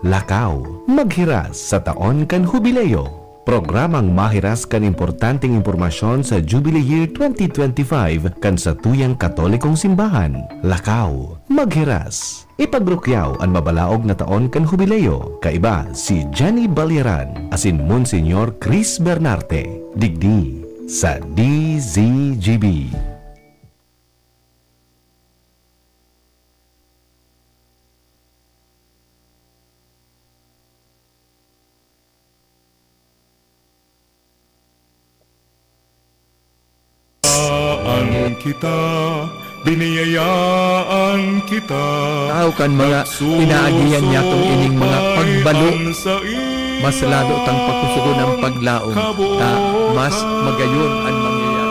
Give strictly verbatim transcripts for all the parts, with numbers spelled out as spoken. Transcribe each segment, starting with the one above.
Lakaw, maghiras sa taon kan Hubileo. Programang mahiras kan importanteng impormasyon sa Jubilee Year twenty twenty-five kan satuyang Katolikong Simbahan. Lakaw, maghiras. Ipagrukyaw an mabalaog na taon kan Hubileo. Kaiba si Jenny Balyaran asin Monsignor Chris Bernarte. Digdi sa D Z G B. An kita, biniyayaan kita. Tao kan mga pinaagihan niyatong ining mga pagbalo, mas lalo tang pakusugon ang paglaom, ta mas magayon an mangyayari.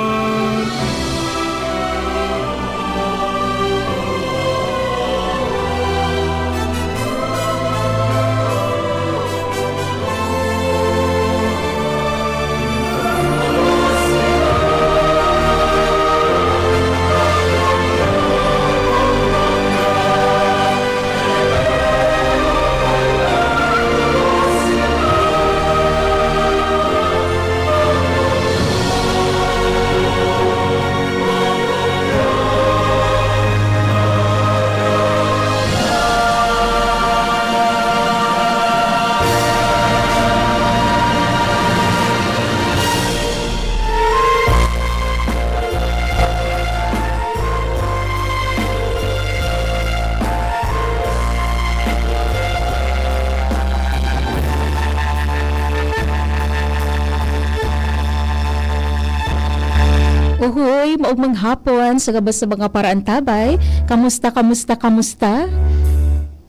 Uhoy, maugmang hapon sa gabos sa mga paraantabay. Kamusta, kamusta, kamusta?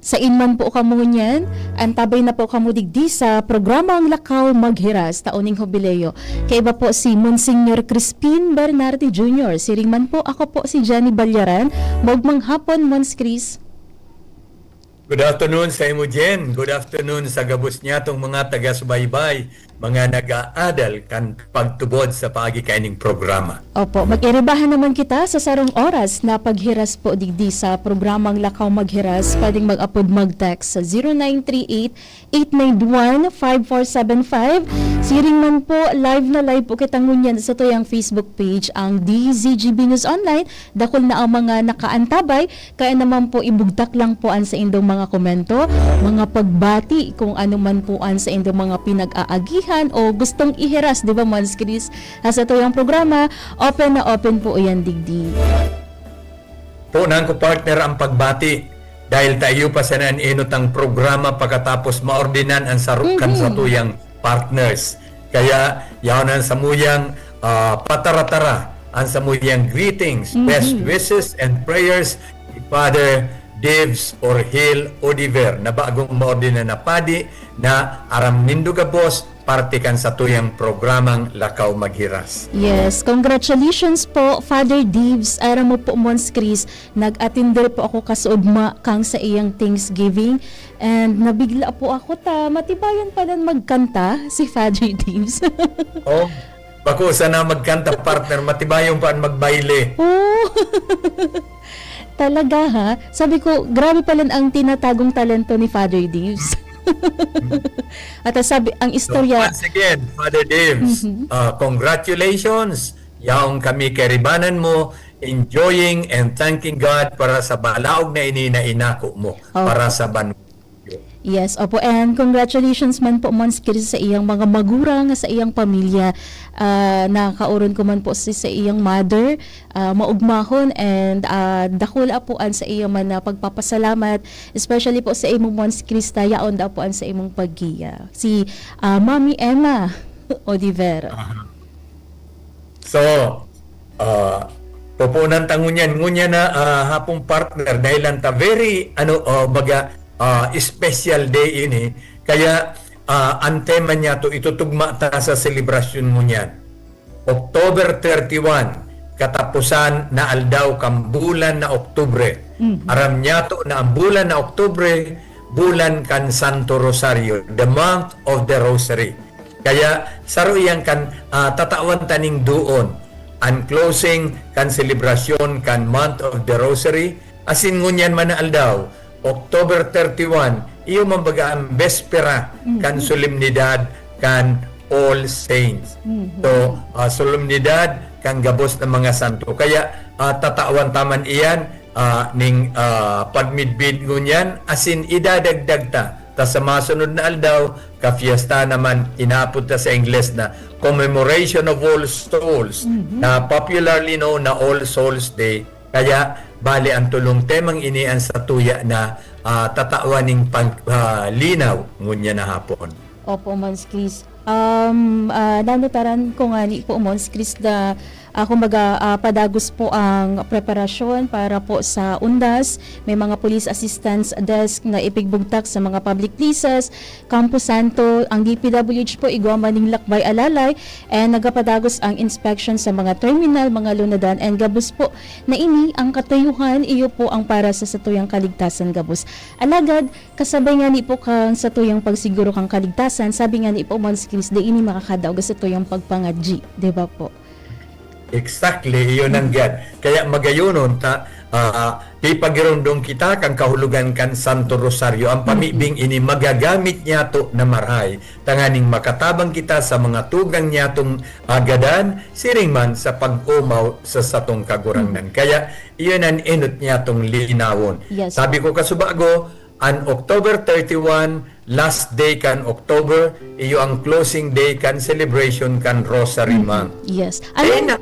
Sain man po kamo ngunyan? Antabay na po kamo digdi sa programang Lakaw Maghiras, taon ning Hubileo. Kaiba po si Monsignor Crispin Bernardi Junior. Siring man po, ako po si Jenny Balyaran. Maugmang hapon, Mons Chris. Good afternoon sa imo, Jen. Good afternoon sa gabos niyatong mga taga-subaybay, mga nag-aadal kan pagtubod sa paagi kaining programa. Opo, mag-iribahan naman kita sa sarong oras na paghiras po digdi sa programang Lakaw Maghiras. Pwedeng mag-apod, mag-text sa zero nine three eight, eight nine one, five four seven five. Siring man po, live na live po kita ngunyan sa tuyang Facebook page, ang D Z G B News Online. Dakul na ang mga nakaantabay, kaya naman po ibugtak lang po an saindong mga komento, mga pagbati, kung ano man po an saindong mga pinag-aagihan o gustong ihiras, di ba, Mons Chris? Sa tuyang programa, open na open po iyan digdi. Punan ko, partner, ang pagbati dahil ta iyo pa sana an enot ang programa pakatapos maordinan ang saro kan Mhm. satuyang partners. Kaya yaon an samuyang, ah, patara-tara, an samuyang greetings, Mhm. best wishes and prayers ni Father Dives Orhil Odiver na bagong maordinan na padi na aram nindo gabos, parte kan satuyang programang Lakaw Maghiras. Yes, congratulations po, Father Dives. Aram mo po, Mons Chris, nag-atender po ako kasuodma kan saiyang Thanksgiving and nabigla po ako ta matibayan palan magkanta si Father Dives. Oh, bako sana magkanta, partner, matibayan pa an magbayle. Oh. Talaga, ha? Sabi ko, grabe palan ang tinatagong talento ni Father Dives. At sabi, ang So, istorya once again, Father Dives, Mhm. ah, congratulations. Yaon kami kairibanan mo, enjoying and thanking God para sa balaog na ini na inako mo Opo. para sa banwa. Yes, opo. And congratulations man po, Mons Chris, sa iyang mga magurang, sa iyang pamilya. Ah, nakauron ko man po si, sa iyang mother, ah, maugmahon and, ah, dakula po an sa iya man na pagpapasalamat, especially po sa imong Mons Chris, ta yaon daw po an sa imong paggiya. Si, ah, Mami Emma Oliver. Aha. So, ah, pupunan ta ngunyan, ngunyan na, ah, hapong partner, dahil lang ta very, ano, ah, baga, ah, special day ini. Kaya, ah, ang tema niya to, itutugma ta sa selebrasyon ngunyan. October thirty-one, katapusan na aldaw kan bulan na Oktubre. Mhm. Aram niya to na ang bulan na Oktubre, bulan kan Santo Rosario, the month of the Rosary. Kaya saro iyan kan, ah, tatawan ta ning duon, an closing kan selebrasyon kan Month of the Rosary, asin ngunyan man na aldaw, October thirty-one, iyo man baga ang bespera kan solemnidad kan All Saints. So, ah, solemnidad kan gabos na mga santo. Kaya, ah, tatawan ta man iyan, ah, ning, ah, pagmidbid ngunyan, asin idadagdag ta, ta sa masunod na aldaw, kafiesta naman, inapod ta sa Ingles na Commemoration of All Souls, na popularly known na All Souls Day. Kaya, bali, ang tulong temang ini an satuya na, ah, tatawan ning pag-, ah, linaw ngunyan na hapon. Opo, Mons Chris. Um, ah, nanataran ko ngani po, Mons Chris, na, ah, kumbaga, ah, padagos po ang preparasyon para po sa undas. May mga police assistance desk na ipigbugtak sa mga public places, Campo Santo. Ang D P W H po igwa man ning lakbay alalay and nagapadagos ang inspection sa mga terminal, mga lunadan, and gabos po na ini ang katuyuhan, iyo po ang para sa satuyang kaligtasan gabos. Alagad, kasabay ngani po kan satuyang pagsiguro kan kaligtasan, sabi ngani po, Mons Chris, dai ini makakadaog sa satuyang pagpangadyi, di ba po? Exactly, iyon ang gad. Kaya magayonon ta, ah, ipagiromdom kita kan kahulogan kan Santo Rosario. Ang pamibing ini magagamit niyato na marahay, tanganing makatabang kita sa mga tugang niyatong agadan, siring man sa pag-omaw sa satong Kagurangnan. Kaya iyon ang enot niyatong linawon. Yes. Sabi ko kasubago, an October thirty-one, last day kan October, iyo ang closing day kan celebration kan Rosary Month. Yes. Dai na,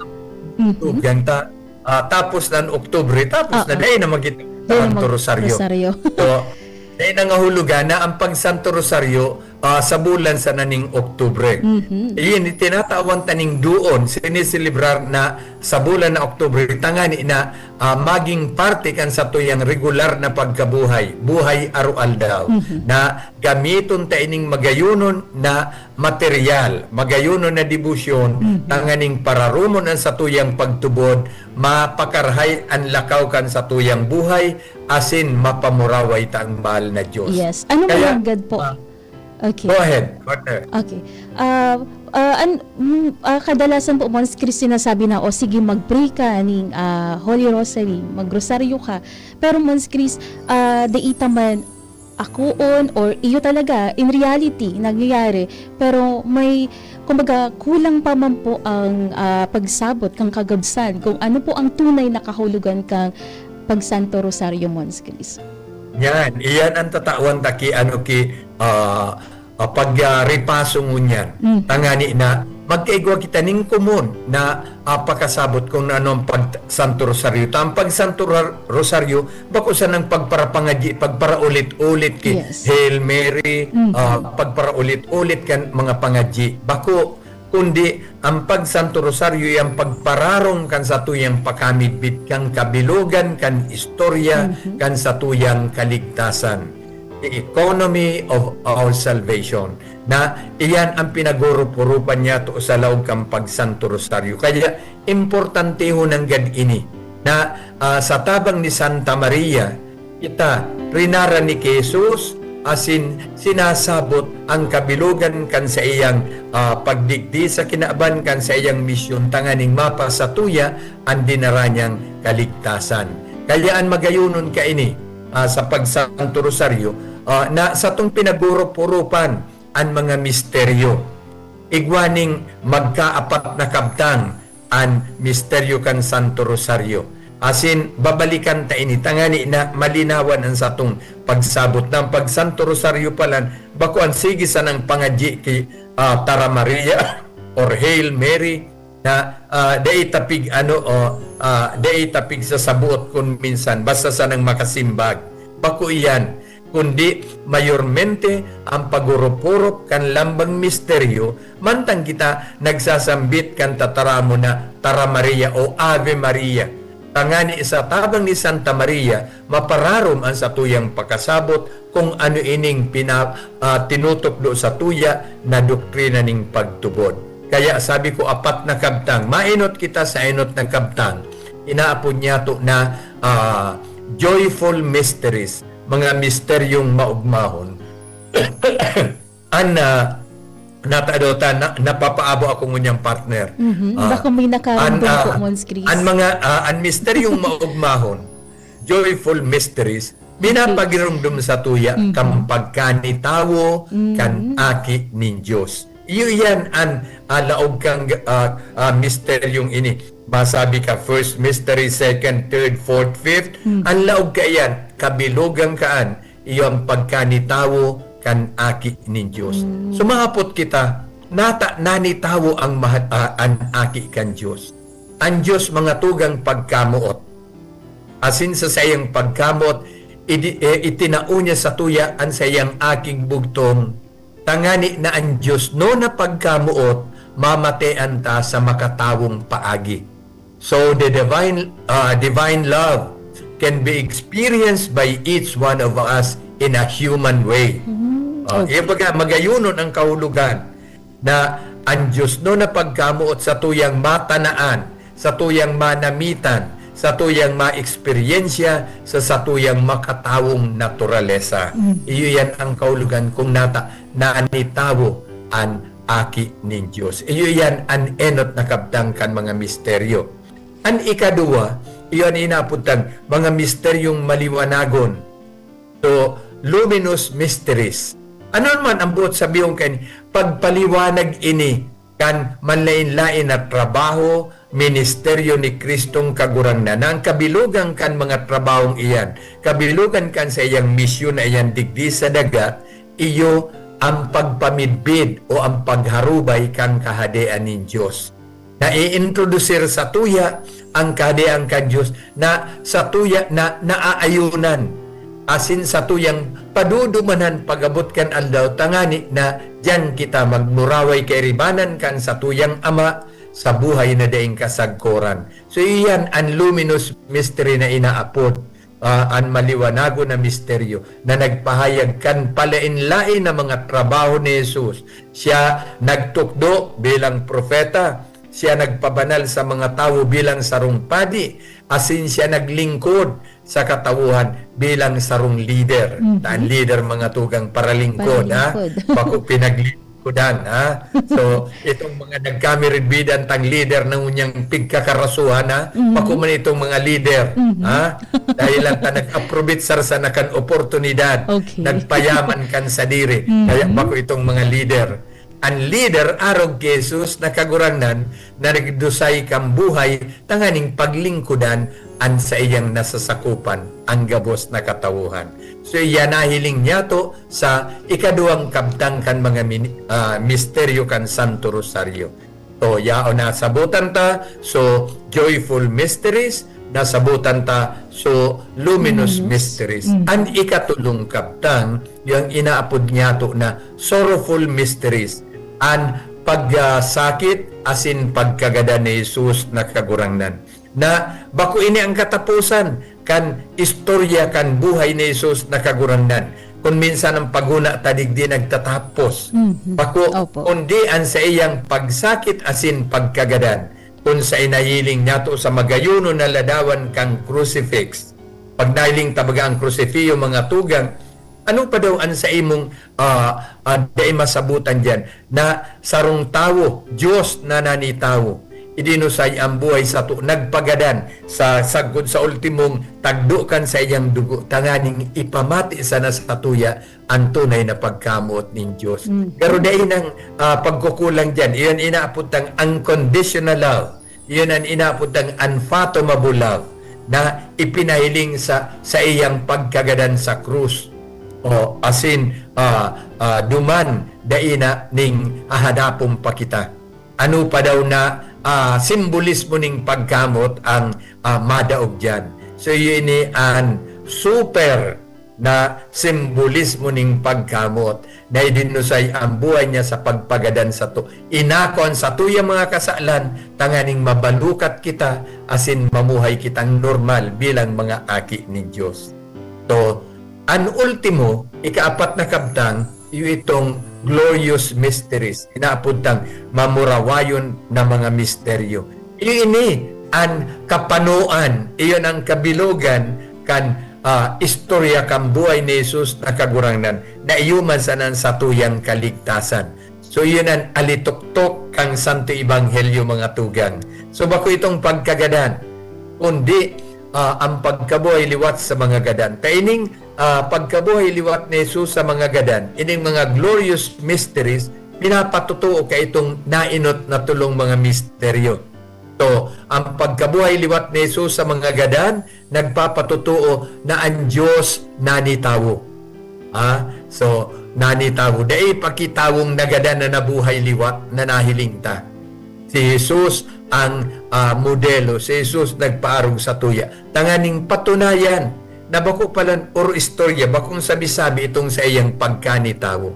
tugang ta, ah, tapos na an Oktubre, tapos na, dai na magit-, Dai na Santo mag-, Rosario. Rosario. So, dai na nga hulugan na ang pag-Santo Rosario, ah, sa bulan sana ning Oktubre. Iyan, itinatawan ta ning duon, siniselebrar na sa bulan na Oktubre, tangani na, ah, maging parte kan satuyang regular na pagkabuhay, buhay aroaldaw, na gamiton ta ining magayonon na material, magayonon na debosyon, tanganing pararomon an satuyang pagtubod, mapakarahay an lakaw kan satuyang buhay, asin mapamuraway ta ang mahal na Diyos. Yes. Ano Kaya, mananggad po? ah, Okay. Go ahead, partner. Okay. Ah, ah, an-, mm, ah, kadalasan po, Mons Chris, sinasabi na, "O sige, mag-pray ka ning, ah, Holy Rosary, magrosaryo ka." Pero, Mons Chris, ah, dai ta man akoon or iyo talaga, in reality, nangyayari. Pero may, kumbaga, kulang pa man po ang, ah, pagsabot kan kagabsan kung ano po ang tunay na kahulogan kan pag-Santo Rosaryo, Mons Chris. Yan, iyan ang tatawan ta ki, ano, ki, ah, ah, pag, ah, repaso ngunyan. Tangani na magkaigwa kita ning komon na, ah, pakasabot kung ano ang pag-Santo Rosaryo. Ta ang pag-Santo Ro-, Rosaryo, bako sanang pagparapangadyi, pagparaulit-ulit ki Yes. Hail Mary, Mm. ah, pagparaulit-ulit kan mga pangadyi. Bako, kundi ang pag-Santo Rosaryo, iyang pagpararom kan satuyang pakamidbid kan kabilogan kan istorya kan satuyang kaligtasan. The economy of our salvation. Na iyan ang pinag-urup-urupan niyato sa laog kan pag-Santo Rosaryo. Kaya, importantehon nanggad ini na, ah, sa tabang ni Santa Maria, kita, rinaran ni Jesus, asin sinasabot ang kabilogan kan saiyang, ah, pagdigdi sa kinaban kan saiyang misyon tanganing mapasatuya an dinara niyang kaligtasan. Kaya an magayonon kaini, ah, sa pag-Santo Rosaryo, ah, na satong pinag-urup-urupan an mga misteryo. Igwa ning magkaapat na kabtang an misteryo kan Santo Rosario. Asin, babalikan ta ini tangani na malinawan an satong pagsabot na ang pag-Santo Rosario palan, bako an sige sanang pangadyi ki, ah, Tara Maria or Hail Mary, na, ah, dai ta pig-, ano, o, ah, dai ta pigsasaboot kun minsan, basta sanang makasimbag. Bako iyan, kundi mayormente ang pag-urup-urup kan lambang misteryo, mantang kita nagsasambit kan tataramon na Tara Maria o Ave Maria. Tangani sa tabang ni Santa Maria, mapararom an satuyang pakasabot kung ano ining pina-, ah, tinutukdo satuya na doktrina ning pagtubod. Kaya sabi ko, apat na kabtang, maenot kita sa enot na kabtang, inaapod niyato na, ah, joyful mysteries, mga misteryong maugmahon. An, ah, natado ta, na, napapaabo ako ngunyan, partner. Mhm. Ah, Baka may nakaramdam an, po, ah, Mons Chris. An mga, ah, an misteryong maugmahon, joyful mysteries, Minapagirumdom sa tuya kan pagkanitawo kan Aki nin Dios. Iyo yan an, ah, laog kan, ah, ah, misteryong ini. Masabi ka, first mystery, second, third, fourth, fifth. An laog kaiyan, kabilogan kaan, iyo an pagkanitawo kan Aki nin Dios. So, mahapot kita, nata nanitawo ang maha-, ah, an Aki kan Dios. An Dios mga tugang pagkamoot. Asin sa saiyang pagkamoot, idi-, eh, itinao niya sa tuya an saiyang Aking bugtong, tangani na an Dios no na pagkamoot, mamatean ta sa makatawong paagi. So, the divine, ah, divine love can be experienced by each one of us in a human way. Ah, okay. Iyo baga, magayonon ang kahulogan na an Dios no na pagkamoot sa tuyang matanaan, sa tuyang manamitan, sa tuyang maeksperyensya, sa satuyang makatawong naturalesa. Iyo yan ang kahulogan kung nata nanitawo an Aki nin Dios. Iyo yan an enot na kabtang kan mga misteryo. An ikaduwa, iyo an inapod tang mga misteryong maliwanagon. So, luminous mysteries. Ano naman ang buot sabihon kan pagpaliwanag ini kan manlaen-laen na trabaho, ministeryo ni Kristong Kagurangnan, na ang kabilogan kan mga trabahong iyan, kabilogan kan saiyang misyon na iyan digdi sa daga, iyo ang pagpamidbid o ang pagharubay kan Kahadean nin Dios. Naiintrodusir sa tuya ang Kahadean kan Dios na sa tuya na naaayonan, asin sa tuyang padudumanan pag-abot kan aldaw, tangani na diyan kita magmuraway kairibanan kan satuyang Ama sa buhay na daing kasagkoran. So, iyan an luminous mystery na inaapod, ah, an maliwanagon na misteryo na nagpahayag kan palaen-laen na mga trabaho ni Jesus. Siya nagtukdo bilang propeta, siya nagpabanal sa mga tawo bilang sarong padi, asin siya naglingkod sa katawhan bilang sarong lider. Mhm. Ta an lider, mga tugang, paralingkod, ha? Paralingkod. Bako pinaglingkodan, ha? So, itong mga nagkamiridbidan tang lider na ngunyan pigkakarasuhan, ha? Mhm. Bako man itong mga lider, Mhm. ha? Dahil lang ta nag-aprobitsar sana kan oportunidad, Okay. nagpayaman kan sadiri. Mhm. Kaya bako itong mga lider. An lider arog ki Jesus na Kagurangnan na nagdusay kan buhay tanganing paglingkodan an saiyang nasasakopan, an gabos na katawhan. So, iyan nahiling niyato sa ikaduwang kabtang kan mga mini-, ah, misteryo kan Santo Rosario. So, yaon nasabotan ta, so, joyful mysteries, nasabotan ta, so, luminous Luminous. mysteries. Mm. An ikatulong kabtang, yung inaapod niyato na sorrowful mysteries, an pagsakit asin pagkagadan ni Jesus na Kagurangnan, na bako ini ang kataposan kan istorya kan buhay ni Jesus na Kagurangnan. Kun minsan ang paghona ta digdi nagtatapos. Mhm. Bako, Opo. kundi an saiyang pagsakit asin pagkagadan. Kun sa inahiling niyato sa magayonon na ladawan kan crucifix. Pag nahiling ta baga ang crucifix, mga tugang, ano pa daw an sa imong, ah, ah, dai masabotan diyan, na sarong tawo, Dios na nanitawo, idinusay ang buhay sato, nagpagadan sa sagkod sa ultimong tagdo kan saiyang dugo, tanganing ipamati sana sa tuya an tunay na pagkamoot nin Dios. Mm. Pero dai nang, ah, pagkukulang diyan. Iyon inaapod tang unconditional love. Iyon an inaapod tang unfathomable love na ipinahiling sa, sa iyang pagkagadan sa krus. O, asin, ah, ah, duman, dai na ning hahadapon pa kita. Ano pa daw na, ah, simbolismo ning pagkamot ang, ah, madaog diyan? So, yun ni an super na simbolismo ning pagkamot na idinusay ang buhay niya sa pagpagadan sato. Inako an satuyang mga kasalan tanganing mabalukat kita asin mamuhay kitang normal bilang mga aki nin Dios. So, an ultimo, ikaapat na kabtang, iyo itong glorious mysteries. Inaapod tang mamurawayon na mga misteryo. Iyo ini an kapanoan, iyon ang kabilogan kan, ah, istorya kan buhay ni Jesus na Kagurangnan, na iyo man sana an satuyang kaligtasan. So, iyon an alituktok kan Santo Ebanghelyo, mga tugang. So, bako itong pagkagadan, kundi, ah, ang pagkabuhay liwat sa mga gadan. Kaining, ah, pagkabuhay liwat ni Jesus sa mga gadan, ining mga glorious mysteries, pinapatotoo kaitong naenot na tolong mga misteryo. So, ang pagkabuhay liwat ni Jesus sa mga gadan, nagpapatotoo na ang Diyos nanitawo. Ah, so, nanitawo. Dai pa ki tawong nagadan na nabuhay liwat na nahiling ta. Si Jesus ang, ah, modelo. Si Jesus nagpaarog sa tuya. Tanganing patunayan na bako palan or istorya, bakong sabi-sabi itong sa iyang pagkanitawo.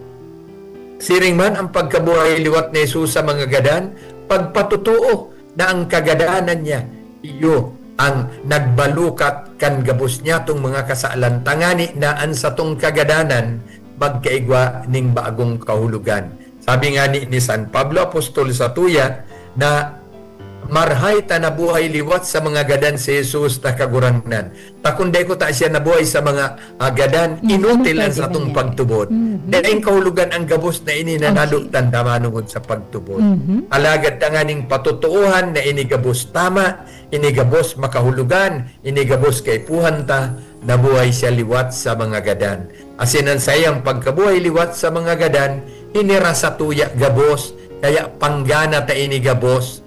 Siring man ang pagkabuhay liwat ni Jesus sa mga gadan, pagpatotoo na ang kagadanan niya, iyo ang nagbalukat kan gabos niyatong mga kasalan, tangani na an satong kagadanan magkaigwa ning bagong kahulogan. Sabi ngani ni San Pablo Apostol sa tuya na marhay ta nabuhay liwat sa mga gadan si Jesus na Kagurangnan. Ta kun dai ko ta siya nabuhay sa mga, ah, gadan, mm, inutil ang satong pagtubod. Mhm. Daing kahulogan ang gabos na ini na nalutan ta manungod sa pagtubod. Mhm. Alagad tanganing patotoohan na ini gabos tama, ini gabos makahulogan, ini gabos kaipuhan ta, nabuhay siya liwat sa mga gadan. Asin an saiyang pagkabuhay liwat sa mga gadan, ini ra satuya gabos, kaya panggana ta ini gabos.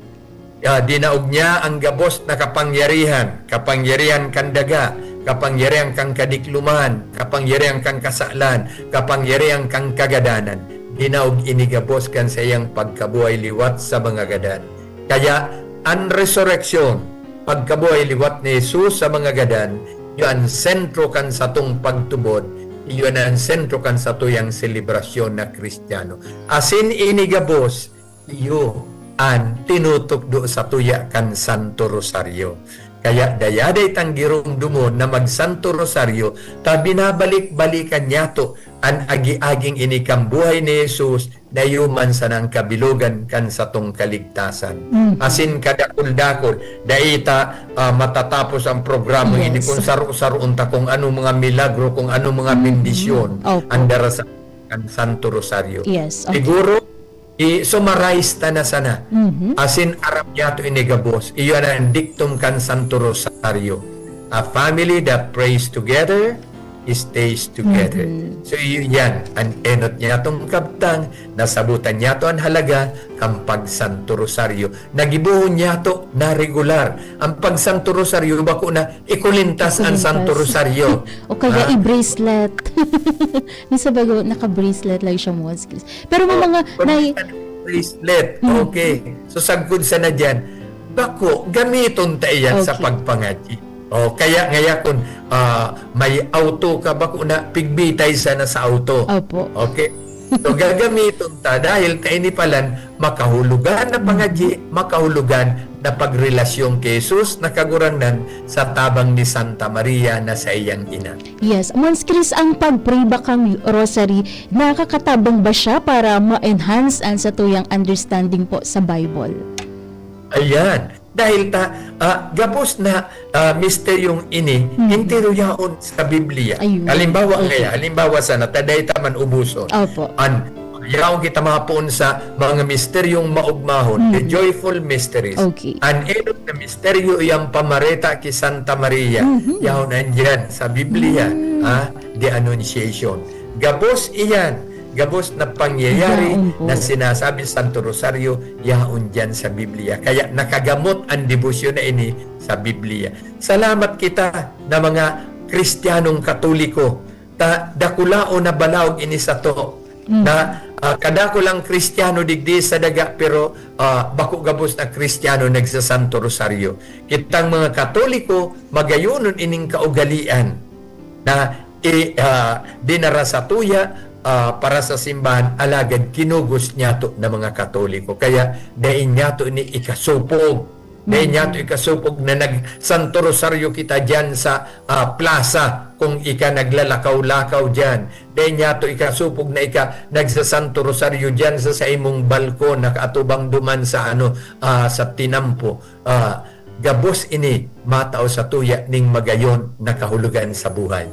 Ah, dinaog niya ang gabos na kapangyarihan, kapangyarihan kan daga, kapangyarihan kan kadikloman, kapangyarihan kan kasalan, kapangyarihan kan kagadanan. Dinaog ini gabos kan saiyang pagkabuhay liwat sa mga gadan. Kaya, an resureksyon, pagkabuhay liwat ni Jesus sa mga gadan, iyo an sentro kan satong pagtubod, iyo na an sentro kan satuyang selebrasyon na Kristiyano. Asin ini gabos, iyo an tinutukdo satuya kan Santo Rosario. Kaya dayaday tang giromdomon na mag-Santo Rosario, ta binabalik-balikan niyato an agi-aging ini kan buhay ni Jesus, na iyo man sana an kabilogan kan satong kaligtasan. Mhm. Asin kadakul-dakul, dai ta, ah, matatapos ang programa ini, yes, kung saro-saroon ta kung anong mga milagro, kung anong mga, mhm, bendisyon, opo, an dara sa kan Santo Rosario. Yes, okay. Siguro, i-summarize ta na sana. Mhm. Asin aram niyato ini gabos. Iyo na an dictum kan Santo Rosario. A family that prays together stays together. Mhm. So, iyo yan. An enot niyatong kabtang, nasabotan niyato an halaga kan pag-Santo Rosario. Nagibohon niyato na regular. Ang pag-Santo Rosario, bako na ikulintas an Santo Rosario. Ikulintas. O kaya, ha? I-bracelet. Minsan bago, naka-bracelet lang siya, Mons Chris. Pero may, oh, mga pag nai- bracelet. Mm. Okay. So, sagkod sana diyan, bako, gamiton ta iyan sa, okay, pagpangadyi. O, kaya, ngaya kun, ah, may auto ka, bako na, pigbitay sana sa auto. Opo. Okay? So, gagamiton ta, dahil ta ini palan, makahulugan na pangadyi, makahulugan na pagrelasyon ki Jesus na Kagurangnan sa tabang ni Santa Maria na saiyang ina. Yes. Mons Chris, ang pag-pray ba kan rosary, nakakatabang ba siya para ma-enhance ang satuyang understanding po sa Bible? Ayan. Dahil ta, ah, gabos na, ah, misteryong ini, mhm, entero yaon sa Biblia. Ayun. Halimbawa, okay, ngaya, halimbawa sana, ta dai ta man ubuson. Opo. An, yaon kita mapoon sa mga misteryong maogmahon, the, mhm, joyful mysteries. Okay. An enot na misteryo, iyang pamareta ki Santa Maria. Mhm. Yaon andyan sa Biblia, mm, ha? The Annunciation. Gabos iyan, gabos na pangyayari, yaon po, na sinasabi sa Santo Rosario, yaon diyan sa Biblia. Kaya nakagamot ang debosyon na ini sa Biblia. Salamat kita na mga Kristiyanong Katoliko, ta dakulaon na balaog ini sato, mm, na, ah, kadakulang Kristiyano digdi sa daga, pero, ah, bako gabos na Kristiyano nagsasanto Rosario. Kitang mga Katoliko, magayonon ining kaugalian na i-, ah, dinara satuya, ah, para sa simbahan, alagad kinugos niyato na mga Katoliko. Kaya dai niyato ini ikasupog. Dai, mhm, niyato ikasupog na nag-Santo Rosario kita diyan sa, ah, plaza kung ika naglalakaw-lakaw diyan. Dai niyato ikasupog na ika nagsasanto Rosario diyan sa, sa imong balkon, nakaatubang duman sa, ano, ah, sa tinampo. Ah, gabos ini matao satuya ning magayon na kahulogan sa buhay.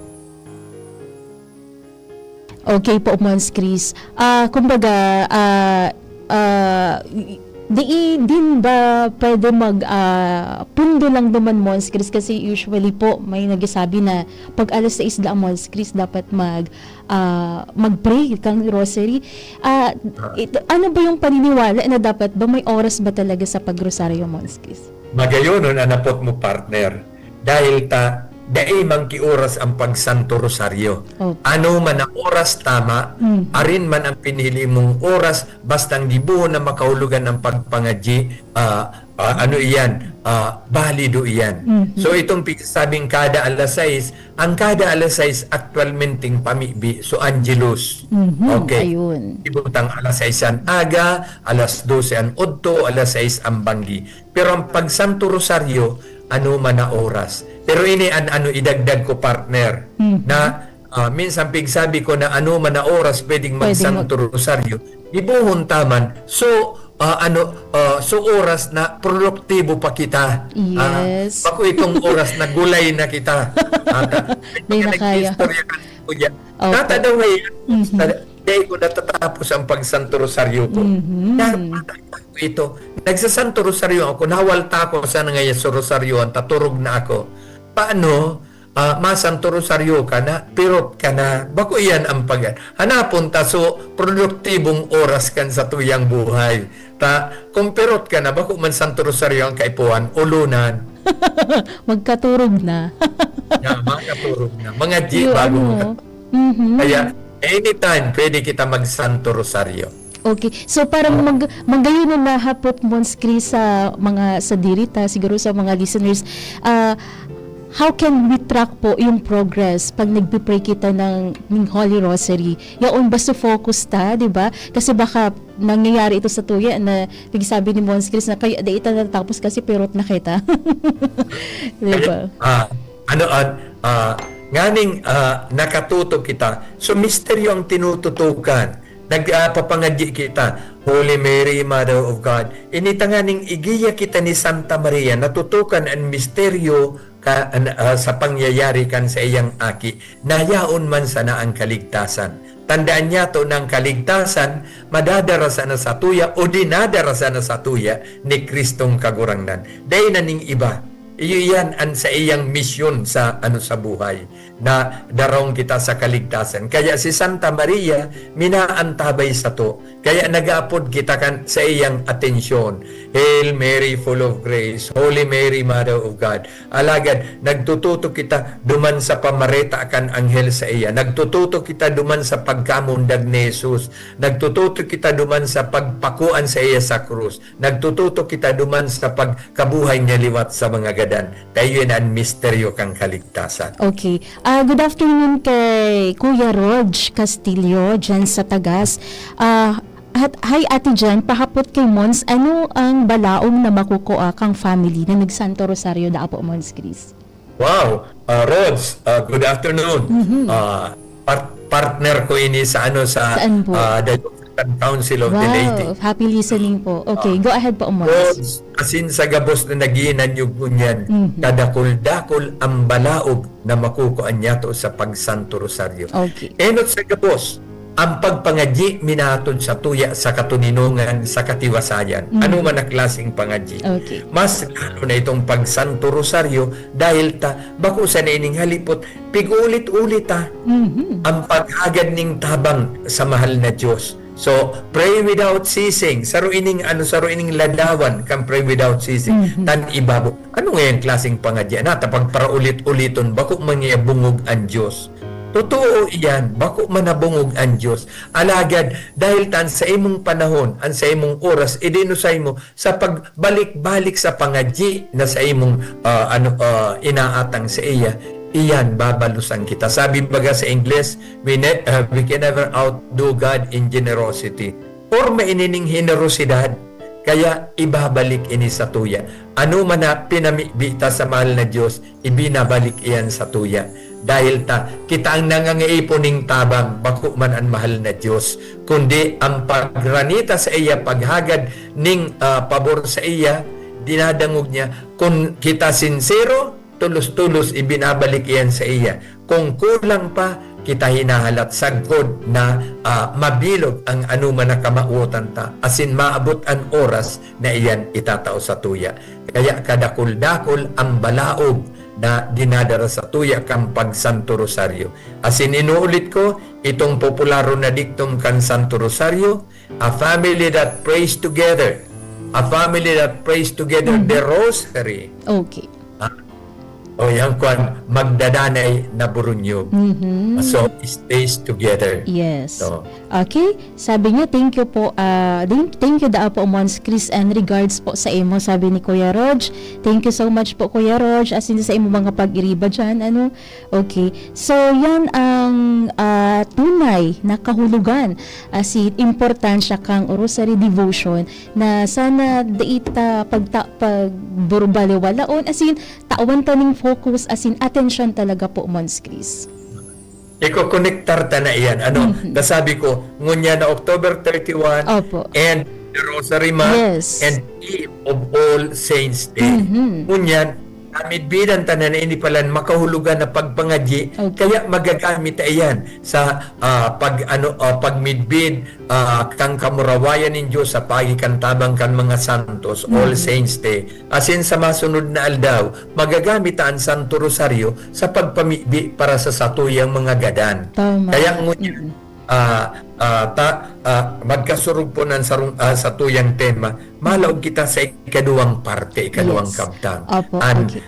Okay po, Mons Chris. Ah, kumbaga, ah, ah, y-, Di, din ba pwede mag, ah, pundo lang duman, Mons Chris? Kasi usually po, may nagsasabi na pag alas sais da, Mons Chris, dapat mag, ah, mag-pray kang rosary. Ah, Ah. ito, ano ba yung paniniwala na dapat ba may oras ba talaga sa pagrosaryo, Mons Chris? Magayon nun ang napot mo, partner. Dahil ta, dai man ki oras ang pagsanto rosaryo. Opo. Ano man ang oras tama, Mhm. arin man ang pinili mong oras, bastang gibohon na makahulugan ang pagpangadyi, ah, ah, ano iyan, ah, balido iyan. Mhm. So, itong pigsasabing kada alas sais, ang kada alas sais, aktualmenteng pamibi, so Angelus. Mhm, Okay. ayun. Ibutang alas sais an aga, alas dose an udto, alas sais an banggi. Pero ang pagsanto rosaryo, ano man na oras. Pero ini an ano idagdag ko, partner, Mhm. na, ah, minsan pigsabi ko na ano man na oras pwedeng Pwedeng mag- magsanto rosaryo. Gibohon ta man. So, ah, ano, ah, so oras na produktibo pa kita. Ah, Yes. bako itong oras na gulay na kita. Ah, ta- Di na kaya. nag-istorya ka, kuya. Opo. Tata daw ngayon, Mhm. sa, dahil ko natatapos ang pagsanto rosaryo ko. Mhm. Dapat ito. Nagsasanto rosaryo ako, nawalta ako sa nangaya sa rosaryoan, taturog na ako. Paano? Ah, masanto rosaryo ka na, pirot ka na. Bako iyan ang pag-, hanapon ta, so, produktibong oras kan sa tuyang buhay. Ta, kung pirot ka na, bako man santo rosaryo ang kaipuhan, ulunan. Magkaturog na. Yeah, mga katurog na. Mga di Yung bago ano, mga mhm. Kaya, anytime, pwede kita magsanto rosaryo. Okay. So, parang mag-, magayon na nahapot, Mons Chris, sa mga sadiri ta, siguro sa mga listeners, ah, how can we track po yung progress pag nagpe-pray kita ng, ng Holy Rosary? Yaon ba sa focus ta, di ba? Kasi baka nangyayari ito sa tuya na nagsabi ni Mons Chris na, "Kaya di ita natapos kasi pirot na kita." Di ba? Kaya, ah, ano, ah, ah, nganing, ah, nakatutok kita. So, misteryo ang tinututukan. Nag, ah, papangadyi kita, "Holy Mary, Mother of God." Ini tanganing igiya kita ni Santa Maria, natutukan an misteryo ka, an, ah, sa pangyayari kan sa iyang aki, na yaon man sana ang kaligtasan. Tandaan niyato na ang kaligtasan madadara sana sa tuya o dinadara sana sa tuya ni Kristong Kagurangnan. Dai na ning iba. Iyo iyan an sa iyang misyon sa, ano, sa buhay, na daraon kita sa kaligtasan. Kaya si Santa Maria, minaantabay sato. Kaya nag-aapod kita kan sa iyang atensyon. "Hail Mary, full of grace. Holy Mary, Mother of God." Alagad, nagtututo kita duman sa pamareta kan anghel sa iya. Nagtututo kita duman sa pagkamundag ni Jesus. Nagtututo kita duman sa pagpakuan sa iya sa krus. Nagtututo kita duman sa pagkabuhay niya liwat sa mga gadan. Kaya yun ang misteryo kan kaligtasan. Okay. Ah, good afternoon kay Kuya Rog Castillo, dyan sa Tagas. Ah, at, hi, Ate Jan, pahapot kay Mons, ano ang balaog na makukua kang family na nagsanto rosaryo da apo, Mons Chris? Wow! Ah, Rods, ah, good afternoon. Mhm. Ah, par-, partner ko ini sa, ano, sa, Saan po? ah, the Yucatan Council of the Wow, Leyte. Happy listening po. Okay, Ah, go ahead po, Mons. Rods, asin sa gabos na naghihinanyog ngunyan, Mhm. kadakul-dakul ang balaog na makukua niyato sa pagsanto rosaryo. Okay. Enot sa gabos, ang pagpangadyi minahatod sa tuya sa katoninongan, sa katiwasayan. Mhm. Ano man na klaseng pangadyi. Okay. Mas lalo na itong pagsanto rosaryo dahil ta bako sana ining halipot, pig-ulit-ulit ta Mhm. ang paghagad ning tabang sa mahal na Diyos. So, pray without ceasing. Saro ining, ano, saro ining ladawan kan pray without ceasing. Mhm. Tan ibabo. Ano ngayang klaseng pangadyi na ta pagparaulit-uliton, bako man niya bungog an Diyos? Totoo iyan, bako man nabungog an Diyos. Alagad, dahil tan sa imong panahon, an sa imong oras, idinusay mo sa pagbalik-balik sa pangadyi na sa imong, ah, ano, ah, inaatang sa iya, iyan, babalusan kita. Sabi baga sa Ingles, "We ne-, ah, we can never outdo God in generosity." Porma ini ning henerosidad, kaya ibabalik ini sa tuya. Ano man na pinamibi ta sa mahal na Diyos, ibinabalik iyan sa tuya. Dahil ta, kita ang nangangaipon ning tabang, bako man an mahal na Diyos, kundi ang pagranita sa iya, paghagad ning, ah, pabor sa iya, dinadangog niya. Kun kita sinsero, tolos-tolos ibinabalik iyan sa iya. Kung kulang pa, kita hinahalat sagkod na, ah, mabilog ang anoman na kamawotan ta, asin maabot an oras na iyan itatao satuya. Kaya kadakul-dakul ang balaog na dinadara satuya kan pag-Santo Rosario. Asin inuulit ko, itong popular na diktum kan Santo Rosario, "A family that prays together, a family that prays together the rosary." Okay. O yan, kwan, magdadanay na burunyog. Mhm. So, stays together. Yes. So, Okay. Sabi niya, "Thank you po. Ah, thank, thank you daa po, Mons Chris, and regards po sa imo," sabi ni Kuya Rog. Thank you so much po, Kuya Rog. As in, sa imo mga pag-iriba dyan, ano? Okay. So, yan ang, ah, tunay na kahulugan, as in, importansya kang Rosary Devotion na sana dai ta pagta-, pagburbaliwalaon, as in, tawan ta ning focus, as in, atensyon talaga po, Mons Chris. Iko-konektar ta na iyan. Ano, Mhm. nasabi ko, ngunyan na October thirty-one, Opo. and the Rosary Month, Yes. and Eve of All Saints Day. Mhm. Ngunyan, namidbidan ta na na ini palan makahulugan na pagpangadyi, Okay. kaya magagamit ta iyan sa, ah, pag, ano, ah, pagmidbid, ah, kan kamurawayan nin Dios sa pagi kan tabang kan mga santos, All Mhm. Saints Day. Asin sa masunod na aldaw, magagamit ta an Santo Rosario sa pagpamibi para sa satuyang mga gadan. Tama. Kaya ngunyan, Mm. ah, ah, ta, ah, magkasurog po ng sarong, ah, satuyang tema, malaog kita sa ikaduwang parte, ikaduwang Yes. kabtang. Opo, An, okay.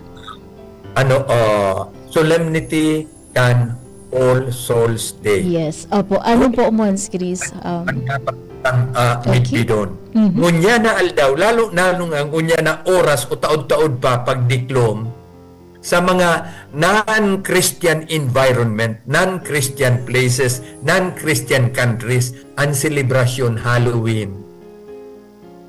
ano, ah, solemnity kan All Souls Day. Yes. Opo. Ano po, Mons Chris? Um, Ang dapat ang, ah, Okay. midbidon. Mhm. Ngunyan na aldaw, lalo na nung ang ngunyan na oras o taod-taod pa pagdiklom, sa mga non-Christian environment, non-Christian places, non-Christian countries, ang selebrasyon Halloween.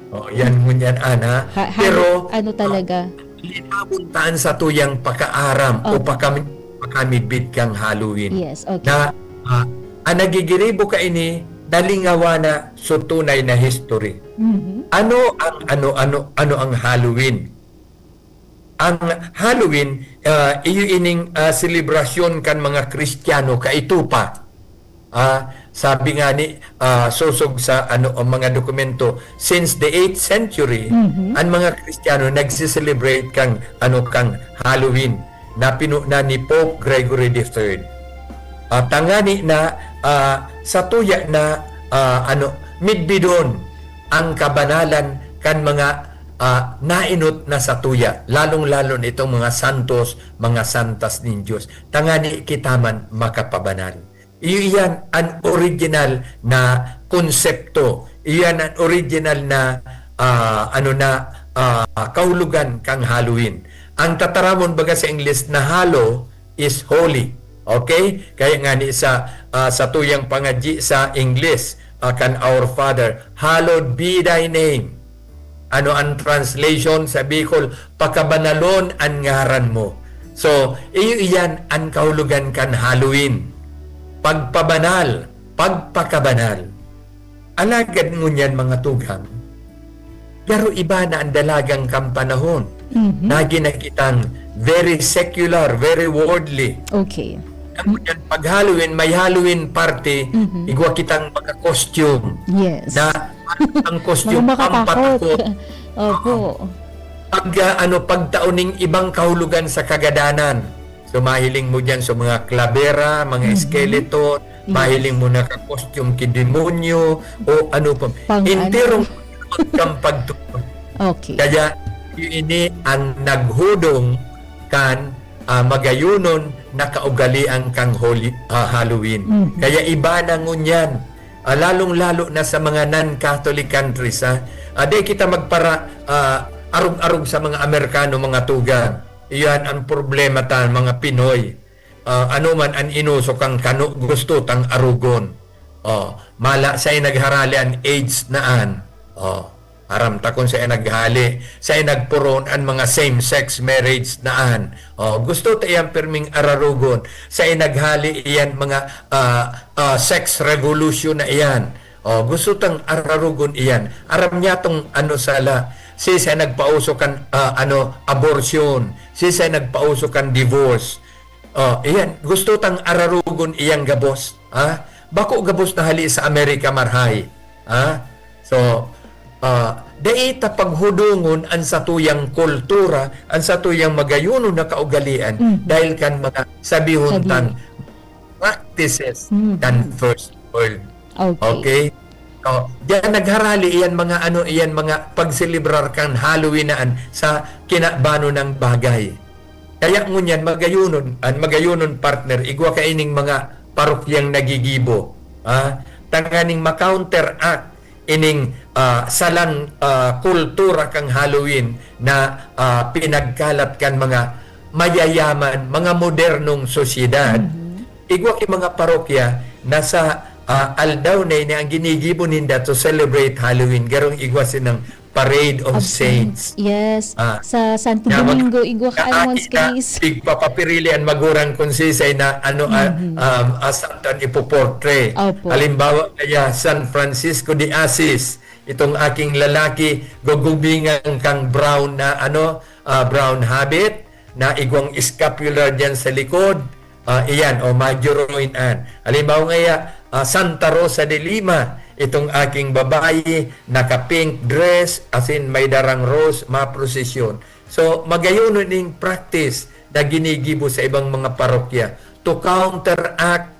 Oh, yan ngunyan, ana. Ha-, Pero, ano talaga? ah, linawon ta an satuyang pakaaram o Opo. pakam-, pakamidbid kang Halloween. Yes, okay. Na, ah, ang nagigiribo kaini, nalingawa na sa tunay na history. Mhm. Ano ang, ano, ano, ano ang Halloween? Ang Halloween, ah, iyo ining, ah, selebrasyon kan mga Kristiyano kaitupa. Ah, sabi nga ni, ah, sosog sa, ano, ang mga dokumento, since the eighth century, Mhm. ang mga Kristiyano nagse-celebrate kang, ano, kang Halloween na pinuna ni Pope Gregory the Third. Ah, tangani na, ah, satuya na, ah, ano, midbidon ang kabanalan kan mga, ah, nainot na satuya, lalong-lalo na itong mga santos, mga santas nin Dios. Tangani kita man makapabanal. Iyo iyan an original na konsepto. Iyo iyan an original na, ah, ano na, ah, kahulogan kang Halloween. Ang tataramon baga sa Ingles na hallow is holy. Okay? Kaya nga ni sa, ah, satuyang pangadyi sa Ingles, ah, kan Our Father, "Hallowed be thy name." Ano ang translation sa Bicol? "Pakabanalon an ngaran mo." So, iyo iyan an kahulogan kan Halloween. Pagpabanal, pagpakabanal. Alagad ngunyan, mga tugang, garo iba na ang dalagang kan panahon. Mhm. Nagi na kitang very secular, very worldly. Okay. Ngunyan, pag Halloween, may Halloween party, Mhm. igwa kitang mga costume. Yes. Na ang costume, Mga makatakot. pampatakot. Opo. Pag, ah, ano, pagtao ning ibang kahulugan sa kagadanan. So, mahiling mo dyan sa mga klabera, mga Mhm. skeleton, Yes. mahiling mo naka-costume ki demonyo, o ano pa. Pang Enterong ano. kang pagtukod. Okay. Kaya, ini ang naghudong kan, ah, magayunon na kaugalian kang Holy, ah, Halloween. Mhm. Kaya iba na ngunyan, ah, lalong-lalo na sa mga non-Catholic countries, ha. Ah, di kita magpara, ah, arog-arog sa mga Amerikano, mga tugang. Iyan ang problema ta, mga Pinoy. Ah, ano man an inuso kang kano, gusto tang arugon. Oh, mala sa nagharali an AIDS na an. Oh, aram ta kun sa naghali, sa nagpuron an mga same-sex marriage na an. Oh, gusto ta iyan pirming ararugon. Sa naghali iyan mga, ah, ah, sex revolution na iyan. Oh, gusto tang ararugon iyan. Aram niya tong ano sala. Si sa nagpauso kan, ah, ano, abortion. Si sa nagpauso kan divorce. Oh, iyan, gusto tang ararugon iyang gabos, ha? Bako gabos na hali sa Amerika, marhay, ha? So, ah, dai ta paghudungon an satuyang kultura, an satuyang magayonon na kaugalian, Mhm. dahil kan mga sabihon Sabi. tang practices Mm. kan first world. Okay. Okay? So, diyan nagharali iyan mga ano, iyan mga pagselebrar kan Halloween na an sa kinabanon ng bagay. Kaya ngunyan, magayonon, an magayonon, partner, igwa kaining mga parokyang nagigibo, ah, tanganing ma-counteract ining, ah, salang, ah, kultura kang Halloween na, ah, pinagkalat kan mga mayayaman, mga modernong sosyedad. Mhm. Igwa ki mga parokya na sa, ah, aldaw na ini ang ginigibo ninda to celebrate Halloween. Garong igwa sinang Parade of Of Saints. Saints. Yes. Ah, Sa Santo kaya mag-, Domingo, igwa ka, kaagi Mons na, Chris. Pigpapapirili ang magurang kung sisay na ano, ah, Mhm. um, ah, santo an ipoportray. Opo. Halimbawa kaya, San Francisco de Assis, itong aking lalaki, gugubingan kang brown na ano, ah, brown habit, na igwang scapular diyan sa likod. Ah, iyan, o, majuroin an. Halimbawa ngaya, ah, Santa Rosa de Lima, itong aking babayi, naka-pink dress, asin may darang rose, maprosesyon. So, magayon ning practice na ginigibo sa ibang mga parokya to counteract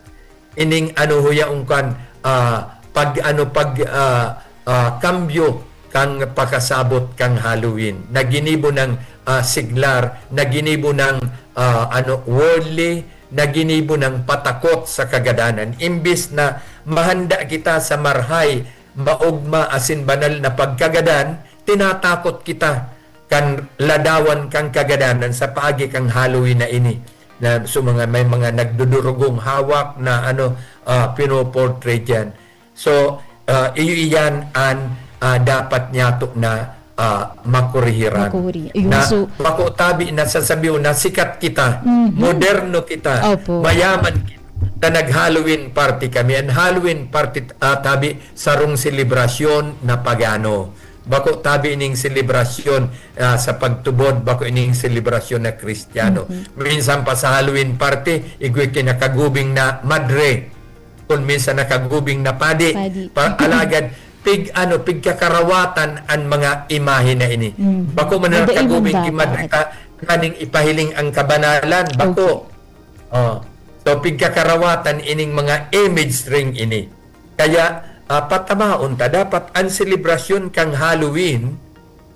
ining ano, huyaong kan, ah, pag, ano, pag, ah, ah, kambyo kan pakasabot kan Halloween, na ginibo nang, ah, siglar, na ginibo nang, ah, ano, worldly, na ginibo nang patakot sa kagadanan. Imbis na mahanda kita sa marhay, maogma asin banal na pagkagadan, tinatakot kita kan ladawan kan kagadanan sa paagi kan Halloween na ini. Na, so, mga, may mga nagdudurugong hawak na, ano, ah, pinoportray diyan. So, ah, iyo iyan an, ah, dapat niyato na, ah, makurihiran. Makuri-, ayun, Na so bako tabi na sasabihin na sikat kita, Mhm. moderno kita, Opo. mayaman kita, na nag-Halloween party kami. An Halloween party, ah, tabi, sarong selebrasyon na pagano. Bako tabi ining selebrasyon, ah, sa pagtubod, bako ining selebrasyon na Kristiyano. Mhm. Minsan pa sa Halloween party, igwa ki nakagubing na madre. Kun minsan nakagubing na padi. Padi. Pa-, alagad, pig-, ano, pigkakarawatan an mga imahe na ini. Mm. Bako man Madaiman nakagubing ki dapat. madre ka, nganing ipahiling ang kabanalan, bako. Okay. Oh. So, pigkakarawatan ining mga image ring ini. Kaya, ah, patamaon ta, dapat an selebrasyon kang Halloween,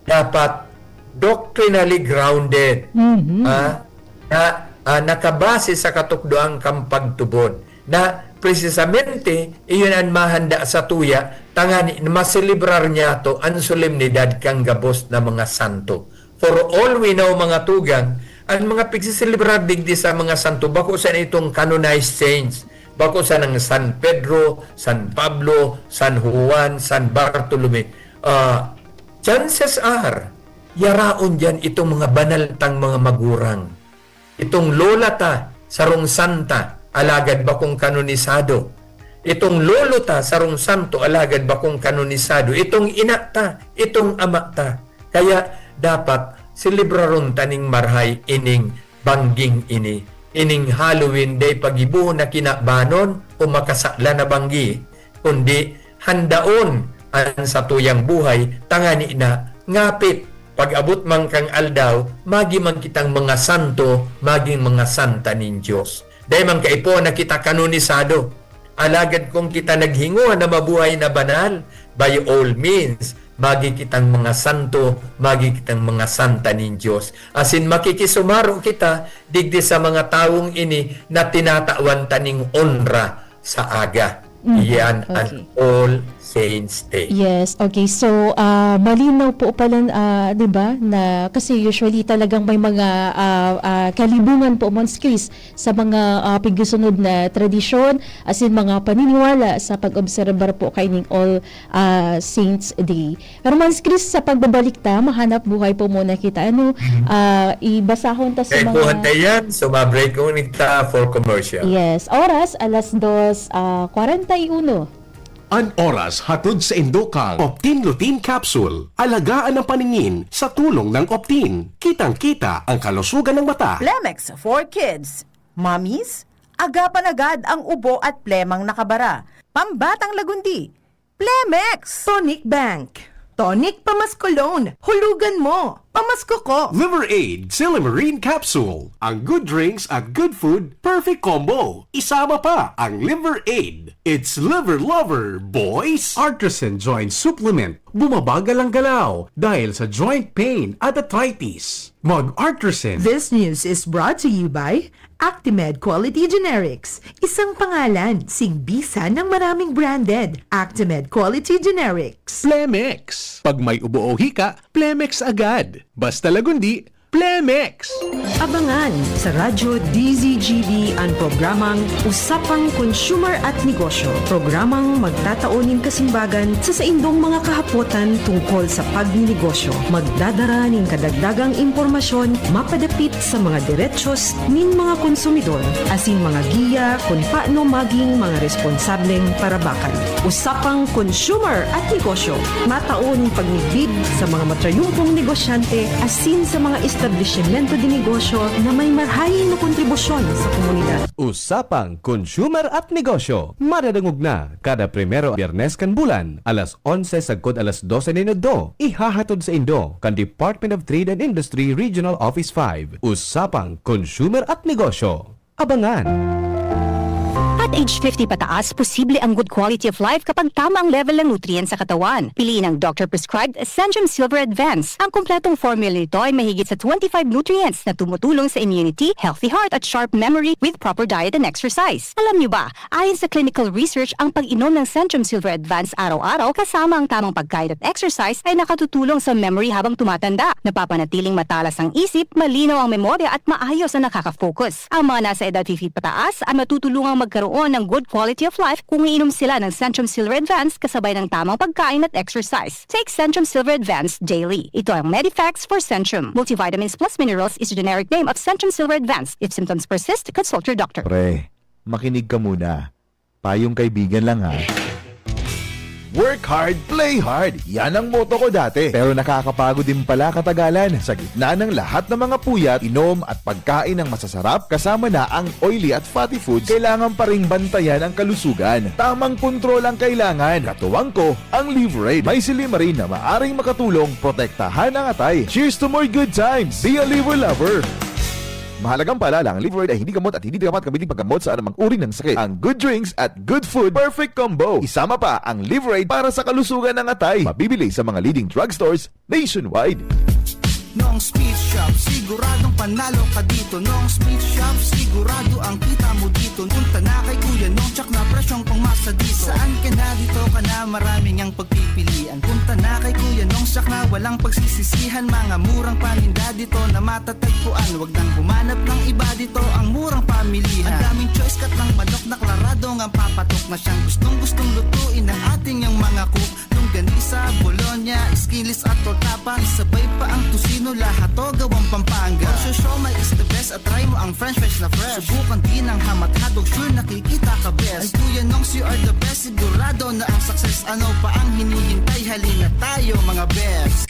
dapat doctrinally grounded, Mhm. ah, na, ah, nakabase sa katukdoan kan pagtubod, na presisamente iyon an mahanda satuya, tangani maselebrar niyato an solemnidad kan gabos na mga santo. For all we know, mga tugang, an mga pigseselebrar digdi sa mga santo, bako sana itong canonized saints, bako sana San Pedro, San Pablo, San Juan, San Bartolome. Ah, chances are, yaraon diyan itong mga banal tang mga magurang. Itong lola ta, sarong santa, alagad bakong kanonisado. Itong lolo ta, sarong santo, alagad bakong kanonisado. Itong ina ta, itong ama ta. Kaya dapat selebraron ta ning marhay ining bangging ini. Ining Halloween, dai pagibo na kinabanon o makasala na banggi, kundi handaon an satuyang buhay, tangani na ngapit pag-abot man kan aldaw, magi man kitang mga santo, magin mga santa nin Dios. Dai man kaipuhan na kita kanonisado. Alagad kung kita naghinguhan na mabuhay na banal, by all means, magi kitang mga santo, magi kitang mga santa nin Dios. Asin makikisumaro kita digdi sa mga tawong ini na tinatawan ta ning onra sa aga. Mhm. Iyan an Okay. All Saints Day. Yes, okay. So, ah, malinaw po pala, ah, 'di ba, na kasi usually talagang may mga, ah, ah, kalibungan po, Mons Chris, sa mga, ah, pigsusunod na tradisyon, asin mga paniniwala sa pag-obserbar po kaining All, ah, Saints Day. Pero, Mons Chris, sa pagbabalik ta, mahanap buhay po muna kita. Ano, Mhm. ah, ibasahon ta sa Kaipuhan mga ta yan. So, ma-break ko nigta for commercial. Yes. Oras, alas dos, ah, kwarenta y uno. An oras hatod saindo kan Optin Lutein Capsule. Alagaan ang paningin sa tulong ng Optin. Kitang-kita ang kalusugan ng mata. Lemex for Kids. Mommies, agapan agad ang ubo at plemang nakabara. Pambatang lagundi, Plemex! Tonic Bank. Tonic pamasko loan. Hulugan mo. Pamasko ko. Liver Aid, Silymarin Capsule. Ang good drinks at good food, perfect combo. Isama pa ang Liver Aid. It's Liver Lover, boys! Artisan Joint Supplement. Bumabagal ang galaw dahil sa joint pain at arthritis. Mag-Artisan. This news is brought to you by Actimed Quality Generics. Isang pangalan, sing bisa ng maraming branded. Actimed Quality Generics. Plemex. Pag may ubo o hika, Plemex agad. Basta lagundi, Plemex! Abangan sa Radyo D Z G B an programang Usapang Consumer at Negosyo. Programang magtatao nin kasimbagan sa saindong mga kahapotan tungkol sa pagninegosyo. Magdadara nin kadagdagang impormasyon mapadapit sa mga derechos nin mga konsumidor asin mga giya kun paano maging mga responsableng parabakan. Usapang Consumer at Negosyo, matao nin pagmidbid sa mga matrayumpong negosyante asin sa mga establisimyento de negosyo na may marahay na kontribusyon sa komunidad. Usapang Consumer at Negosyo, madadangog na kada primero Biyernes kan bulan, alas onse sagkod alas dose nin udto. Ihahatod saindo kan Department of Trade and Industry Regional Office five. Usapang Consumer at Negosyo. Abangan! At age fifty pataas, posible ang good quality of life kapag tama ang level ng nutrients sa katawan. Piliin ang doctor-prescribed Centrum Silver Advance, ang kompletong formula nito ay mahigit sa twenty-five nutrients na tumutulong sa immunity, healthy heart at sharp memory with proper diet and exercise. Alam niyo ba, ayon sa clinical research, ang pag-inom ng Centrum Silver Advance araw-araw kasama ang tamang pagkain at exercise ay nakatutulong sa memory habang tumatanda. Napapanatiling matalas ang isip, malinaw ang memorya at maayos ang nakaka-focus. Ang mga nasa edad fifty pataas ay matutulungang magkaroon ng good quality of life kung iinom sila ng Centrum Silver Advance kasabay ng tamang pagkain at exercise. Take Centrum Silver Advance daily. Ito ang Medifax for Centrum. Multivitamins plus minerals is a generic name of Centrum Silver Advance. If symptoms persist, consult your doctor. Pre, makinig ka muna. Payong kaibigan lang ha. Work hard, play hard. Yan ang motto ko dati. Pero nakakapagod din pala katagalan. Sa gitna ng lahat ng mga puyat, inom at pagkain ng masasarap, kasama na ang oily at fatty foods, kailangan pa ring bantayan ang kalusugan. Tamang kontrol ang kailangan. Katuwang ko, ang Liverade. May silymarin na maaring makatulong protektahan ang atay. Cheers to more good times! Be a Liver Lover! Mahalagang paalala, ang Liverade ay hindi gamot at hindi dapat gamitin paggamot sa anumang uri ng sakit. Ang good drinks at good food, perfect combo. Isama pa ang Liverade para sa kalusugan ng atay. Mabibili sa mga leading drugstores nationwide. Nong's Meat Shop, siguradong panalo ka dito. Nong's Meat Shop, sigurado ang kita mo dito. Punta na kay Kuya Nong, tsak na presyong pangmasa dito. Saan ka na, dito ka na, maraming ang pagpipilian. Punta na kay Kuya Nong, tsak na walang pagsisisihan. Mga murang paninda dito na matatagpuan. Wag nang humanap ng iba dito, ang murang pamilihan. Ang daming choice, cut ng manok na klaradong ang papatok na siyang gustong-gustong lutuin ng ating ang mga cook. Longganisa, bologna, skinless at torta pa. Isabay pa ang tocino, lahat to gawang Pampanga. For sure, siomai is the best at try mo ang french fries na fresh. Subukan din ang hamat hotdog, sure nakikita ka best. Ay Kuya Nongs, you are the best, sigurado na ang success. Ano pa ang hinihintay? Halina tayo mga best.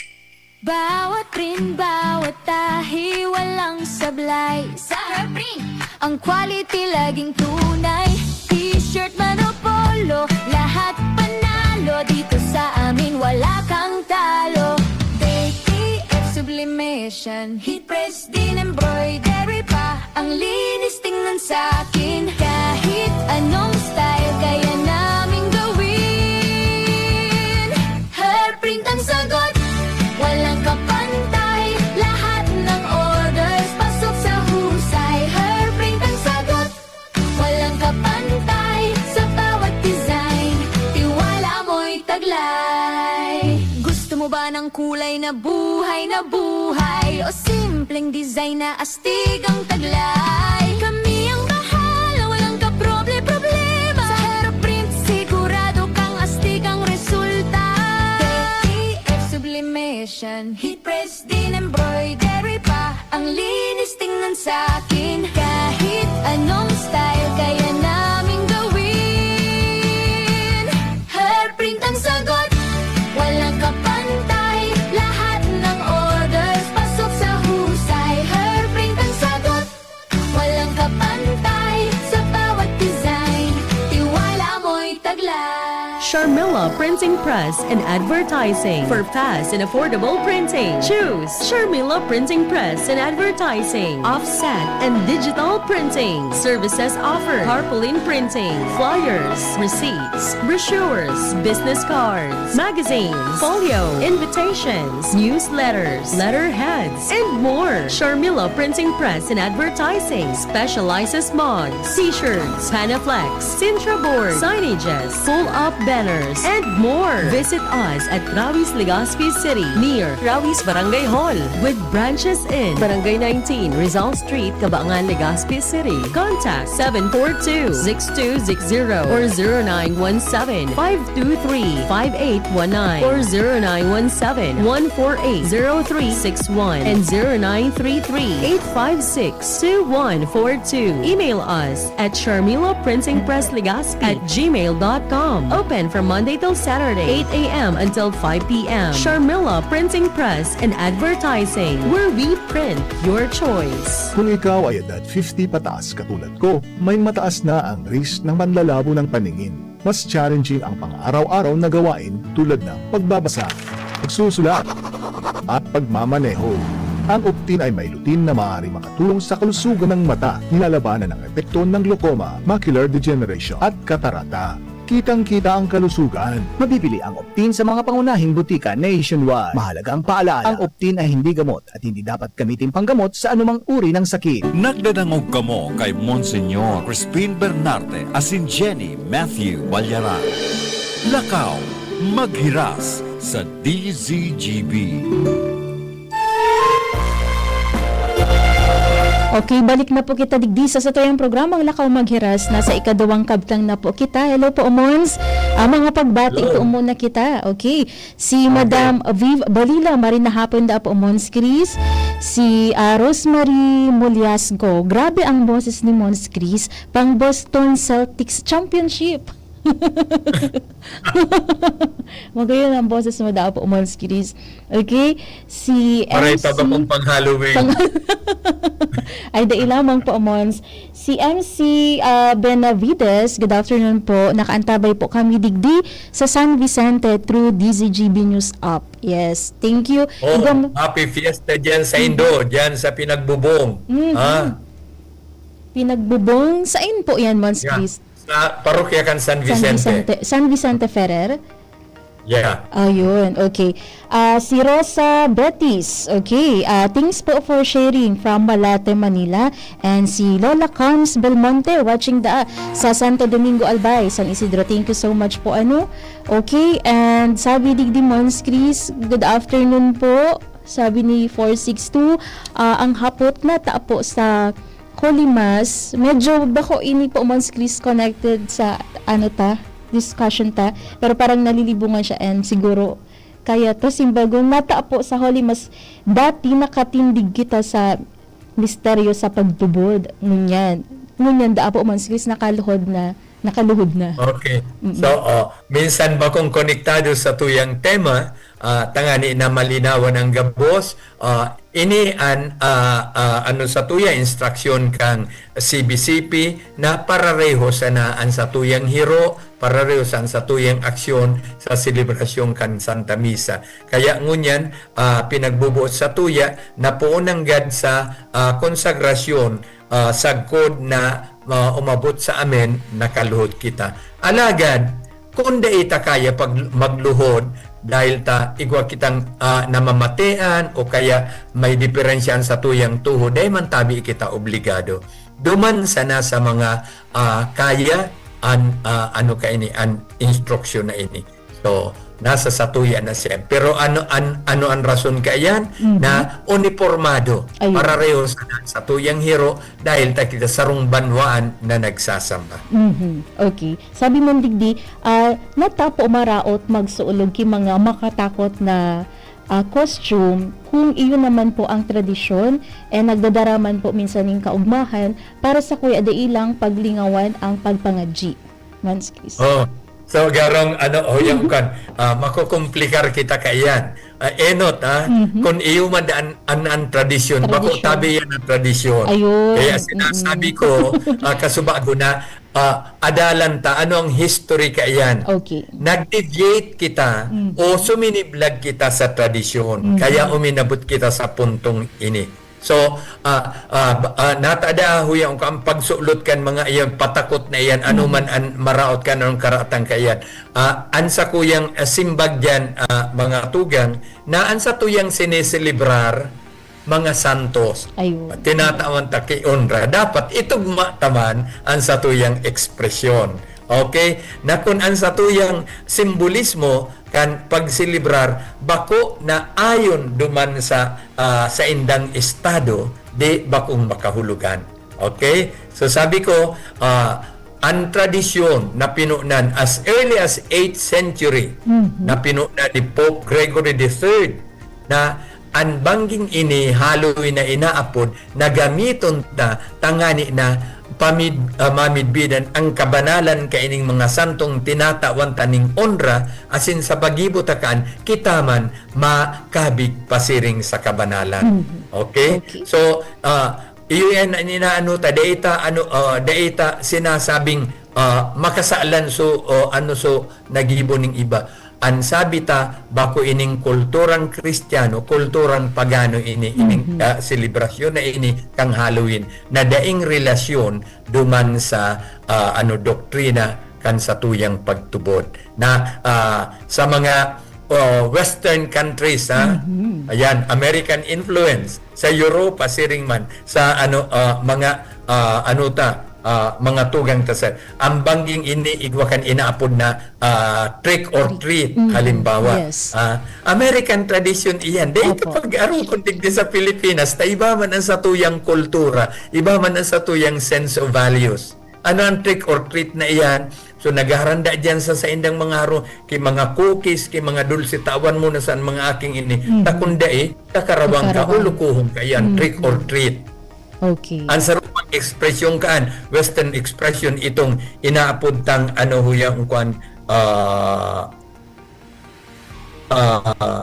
Bawat print, bawat tahi, walang sablay. Sa Herprint, ang quality laging tunay. T-shirt man o polo, lahat panalo. Dito sa amin, wala kang talo. T T F Sublimation, Heat Press, din embroidery pa. Ang linis tingnan sa akin. Kahit anong style, kaya naming gawin. Herprint ang sagot, walang kapantay. Lahat ng orders, pasok sa husay. Herprint ang sagot, walang kapantay. Sa bawat design, tiwala mo'y taglay. Gusto mo ba ng kulay na buhay na buhay? O simpleng design na astig ang taglay? Kami ang bahala, walang kaproble-problema. Sa Herprint, sigurado kang astig ang resulta. T T F Sublimation, Heat Press, din embroidery pa. Ang linis tingnan sa akin. Kahit anong style, kaya naming gawin. Herprint ang sagot, walang kapantay. Lahat ng orders, pasok sa husay. Herprint ang sagot, walang kapantay. Printing Press and Advertising. For fast and affordable printing, choose Sharmila Printing Press and Advertising. Offset and digital printing. Services offered: tarpaulin printing, flyers, receipts, brochures, business cards, magazines, folio, invitations, newsletters, letterheads, and more. Sharmila Printing Press and Advertising specializes mugs, t-shirts, Panaflex, Sintra board, signages, pull-up banners, and more. Visit us at Rawis, Legazpi City, near Rawis Barangay Hall, with branches in Barangay nineteen, Rizal Street, Cabangan, Legazpi City. Contact seven four two, six two six zero or zero nine one seven, five two three, five eight one nine or zero nine one seven, one four eight, zero three six one and zero nine three three, eight five six, two one four two. Email us at Sharmila Printing Press Legazpi at gmail dot com. Open from Monday till Saturday, eight a m until five p m. Sharmila Printing Press and Advertising, where we print your choice. Kung ikaw ay edad fifty pataas katulad ko, may mataas na ang risk ng panlalabo ng paningin. Mas challenging ang pang-araw-araw na gawain tulad ng pagbabasa, pagsusulat, at pagmamaneho. Ang Optin ay may lutein na maaaring makatulong sa kalusugan ng mata, nilalabanan ang epekto ng glaucoma, macular degeneration, at katarata. Kitang-kita ang kalusugan. Mabibili ang Optin sa mga pangunahing butika nationwide. Mahalagang paalala, ang Optin ay hindi gamot at hindi dapat gamitin panggamot sa anumang uri ng sakit. Nagdadangog kamo kay Monsignor Crispin Bernarte asin Jenny Matthew Balyaran. Lakaw, maghiras sa D Z G B. Okay, balik na po kita digdi sa satuyang programang Lakaw Maghiras. Nasa ikaduwang kabtang na po kita. Hello po, Mons. Ah, mga pagbati po muna kita. Okay. Si Madam Viv Balila, maray na hapon da po, Mons Chris. Si ah, Rosemary Muliasco. Grabe ang boses ni Mons Chris. Pang Boston Celtics Championship. Magayon ang boses mo da po, Mons Chris. Okay? Si Maray pa ba MC kung pang Halloween? Pang- Ay, dai lamang po, Mons. Si M C ah, Benavides, good afternoon po. Nakaantabay po kami digdi sa San Vicente through D Z G B News App. Yes, thank you. Oh, Igwam- happy fiesta dyan sa Indo, dyan sa Pinagbubong. Mhm. Ha? Pinagbubong, saan po yan, Mons Yeah. Chris? Sa parokya kan San San Vicente. Vicente, San Vicente Ferrer? Yeah. Ayun, okay. Ah, si Rosa Betis, okay. Ah, thanks po for sharing from Malate, Manila. And si Lola Cams Belmonte, watching da sa Santo Domingo, Albay, San Isidro. Thank you so much po, ano. Okay, and sabi digdi Mons Chris, good afternoon po. Sabi ni four six two, ah, ang hapot na ta po sa Holy Mass. Medyo bako ini po, Mons Chris, connected sa, ano ta, discussion ta. Pero parang nalilibungan siya and siguro kaya ta simbagon. Nata po sa Holy Mass, dati nakatindig kita sa misteryo sa pagtubod. Ngunyan. Ngunyan, da po, Mons Chris, nakaluhod na. Nakaluhod na. Okay. So, oh, minsan ba kung konektado sa tuyang tema, ah, tangani na malinawan ang gabos, ah, ini an ah, ah, ano sa tuya, instruksyon kang C B C P na parareho sana an sa tuyang hiro, parareho san sa tuyang aksyon sa selebrasyon kan Santa Misa. Kaya ngunyan, ah, pinagbubuot sa tuya na poon nanggad sa ah, konsagrasyon, ah, sagkod na ah, umabot sa amen, nakaluhod kita. Alagad, kung dai ta kaya pag magluhod dahil ta igwa kitang ah, namamatean o kaya may diferensya an satuyang tuho, dai man tabi kita obligado. Duman sana sa mga ah, kaya an ah, ano kaini, an instruksyon na ini. So, nasa satuya na siya. Pero ano an ano an rason kaiyan na unipormado, Ayun. Parareho sa satuyang hiro dahil ta kita sarong banwaan na nagsasamba? Mhm. Okay. Sabi mo digdi, ah, nata po maraot magsuolog ki mga makatakot na ah, costume, kung iyo naman po ang tradisyon, eh nagdadaraman po minsan ning kaugmahan para sa kuya dai lang paglingawan ang pagpangadyi. Mons Chris. Oh. So garong ano, oh, yan kan ah, makukumplikar kita kaiyan. ah, enot, ah, Mhm. kun iyo man an, an, an tradisyon, bako Tradisyon. tabi yan ang tradisyon. Ayun. Kaya sinasabi Mm-mm. ko, ah, kasubago na, ah, adalan ta, ano ang history kaiyan? Okay. Nag-deviate kita Mm. o suminiblag kita sa tradisyon. Mm. Kaya uminabot kita sa puntong ini. So, ah, ah, ba- ah, natada, huya, ang pagsulot kan mga iyan, patakot na iyan, ano Mhm. man an maraot kan anong karatan kaiyan. Ah, an sakuyang, ah, simbag diyan, ah, mga tugang, na an satuyang sineselebrar, mga santos. Ayun. Tinatawan ta ki onra. Dapat itugma ta man an satuyang ekspresyon. Okay? Na kun an satuyang simbolismo kan pagselebrar bako na ayon duman sa, ah, saindang estado, di bakong makahulugan. Okay? So sabi ko, ah, an tradisyon na pinunan as early as eighth century, Mhm. na pinunan ni Pope Gregory the third, na an bangging ini haloy na inaapod na gamiton ta tangani na pamid-, ah, mamidbidan ang kabanalan kaining mga santong tinatawan ta ning onra, asin sa paggibo ta kan, kita man makabig pasiring sa kabanalan. Mhm. Okay? Okay. So, ah, iyo yan an inaano ta, dai ta, ano, ah, dai ta sinasabing, ah, makasalan so, o ano so, nagibo ning iba. An sabi ta, bako ining kulturang Kristiyano, kulturang pagano ini, ining, Mhm. ah, selebrasyon na ini kang Halloween, na daing relasyon duman sa, ah, ano, doktrina kan satuyang pagtubod. Na, ah, sa mga, oh, Western countries, ha? Mhm. Ayan, American influence. Sa Europa, siring man. Sa, ano, ah, mga, ah, ano ta, ah, mga tugang ta, sir. Ang bangging ini, igwa kan inaapod na, ah, trick or treat, Mhm. halimbawa. Yes. Ah, American tradition iyan. Dai ito Opo. pag-arukon digdi sa Pilipinas, ta iba man ang satuyang kultura, iba man ang satuyang sense of values. Ano ang trick or treat na iyan? So, nagharanda diyan sa saindang mga haro, ki mga cookies, ki mga dulce, tawan mo na saan mga aking ini. Mhm. Ta kun dai, kakarawang ka, Kakarawang. o lukuhon ka iyan, Mhm. trick or treat. Okay. Ang sarong ekspresyon kaan, Western expression itong inaapod tang ano huya, ang kwan, ah, ah,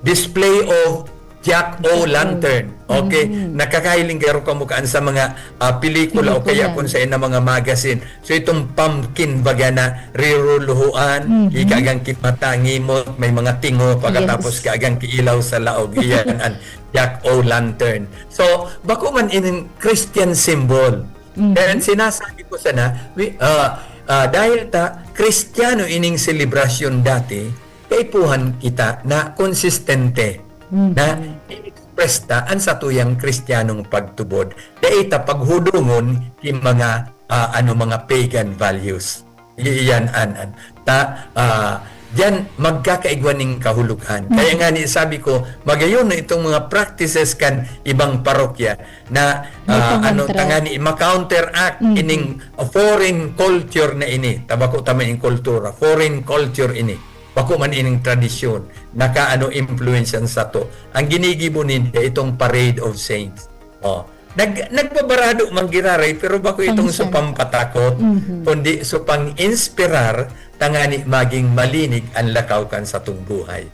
display of Jack O' Jack O'. Lantern. Okay? Mm. Nakakahiling garo kamo kaan sa mga, ah, pelikula o kaya Pelikula. kung sa ina mga magazine. So, itong pumpkin baga na riruluhuan, Mhm. ikagang kimata, ngimot, may mga tingo, pagkatapos Yes. kagang kiilaw sa laog. Iyan ang Jack O' Lantern. So, bako man ining Christian symbol. Mhm. Kaya sinasabi ko sana, wi-, ah, ah, dahil ta Kristiyano ining selebrasyon dati, kaipuhan kita na konsistente Mhm. na i-express ta an satuyang Kristiyanong pagtubod. Dai ta paghudungon ki mga, ah, ano, mga pagan values. Iyan an, an, ta, ah, diyan magkakaigwa ning kahulugan. Kaya Mhm. nga ni sabi ko, magayon na itong mga practices kan ibang parokya na, May ah, ano, pangontra. tangani, ma-counteract Mhm. ining foreign culture na ini. Ta bako ta man ining kultura, foreign culture ini. Bako man ining tradisyon. Nakaano, impluwensya sato. Ang ginigibo ninda, itong Parade of Saints. Oh. Nag-, nagbabarado man giraray, pero bako itong Pangsan. sa pampatakot, Mhm. kundi sa pang-inspirar, tangani maging malinig an lakaw kan satong buhay.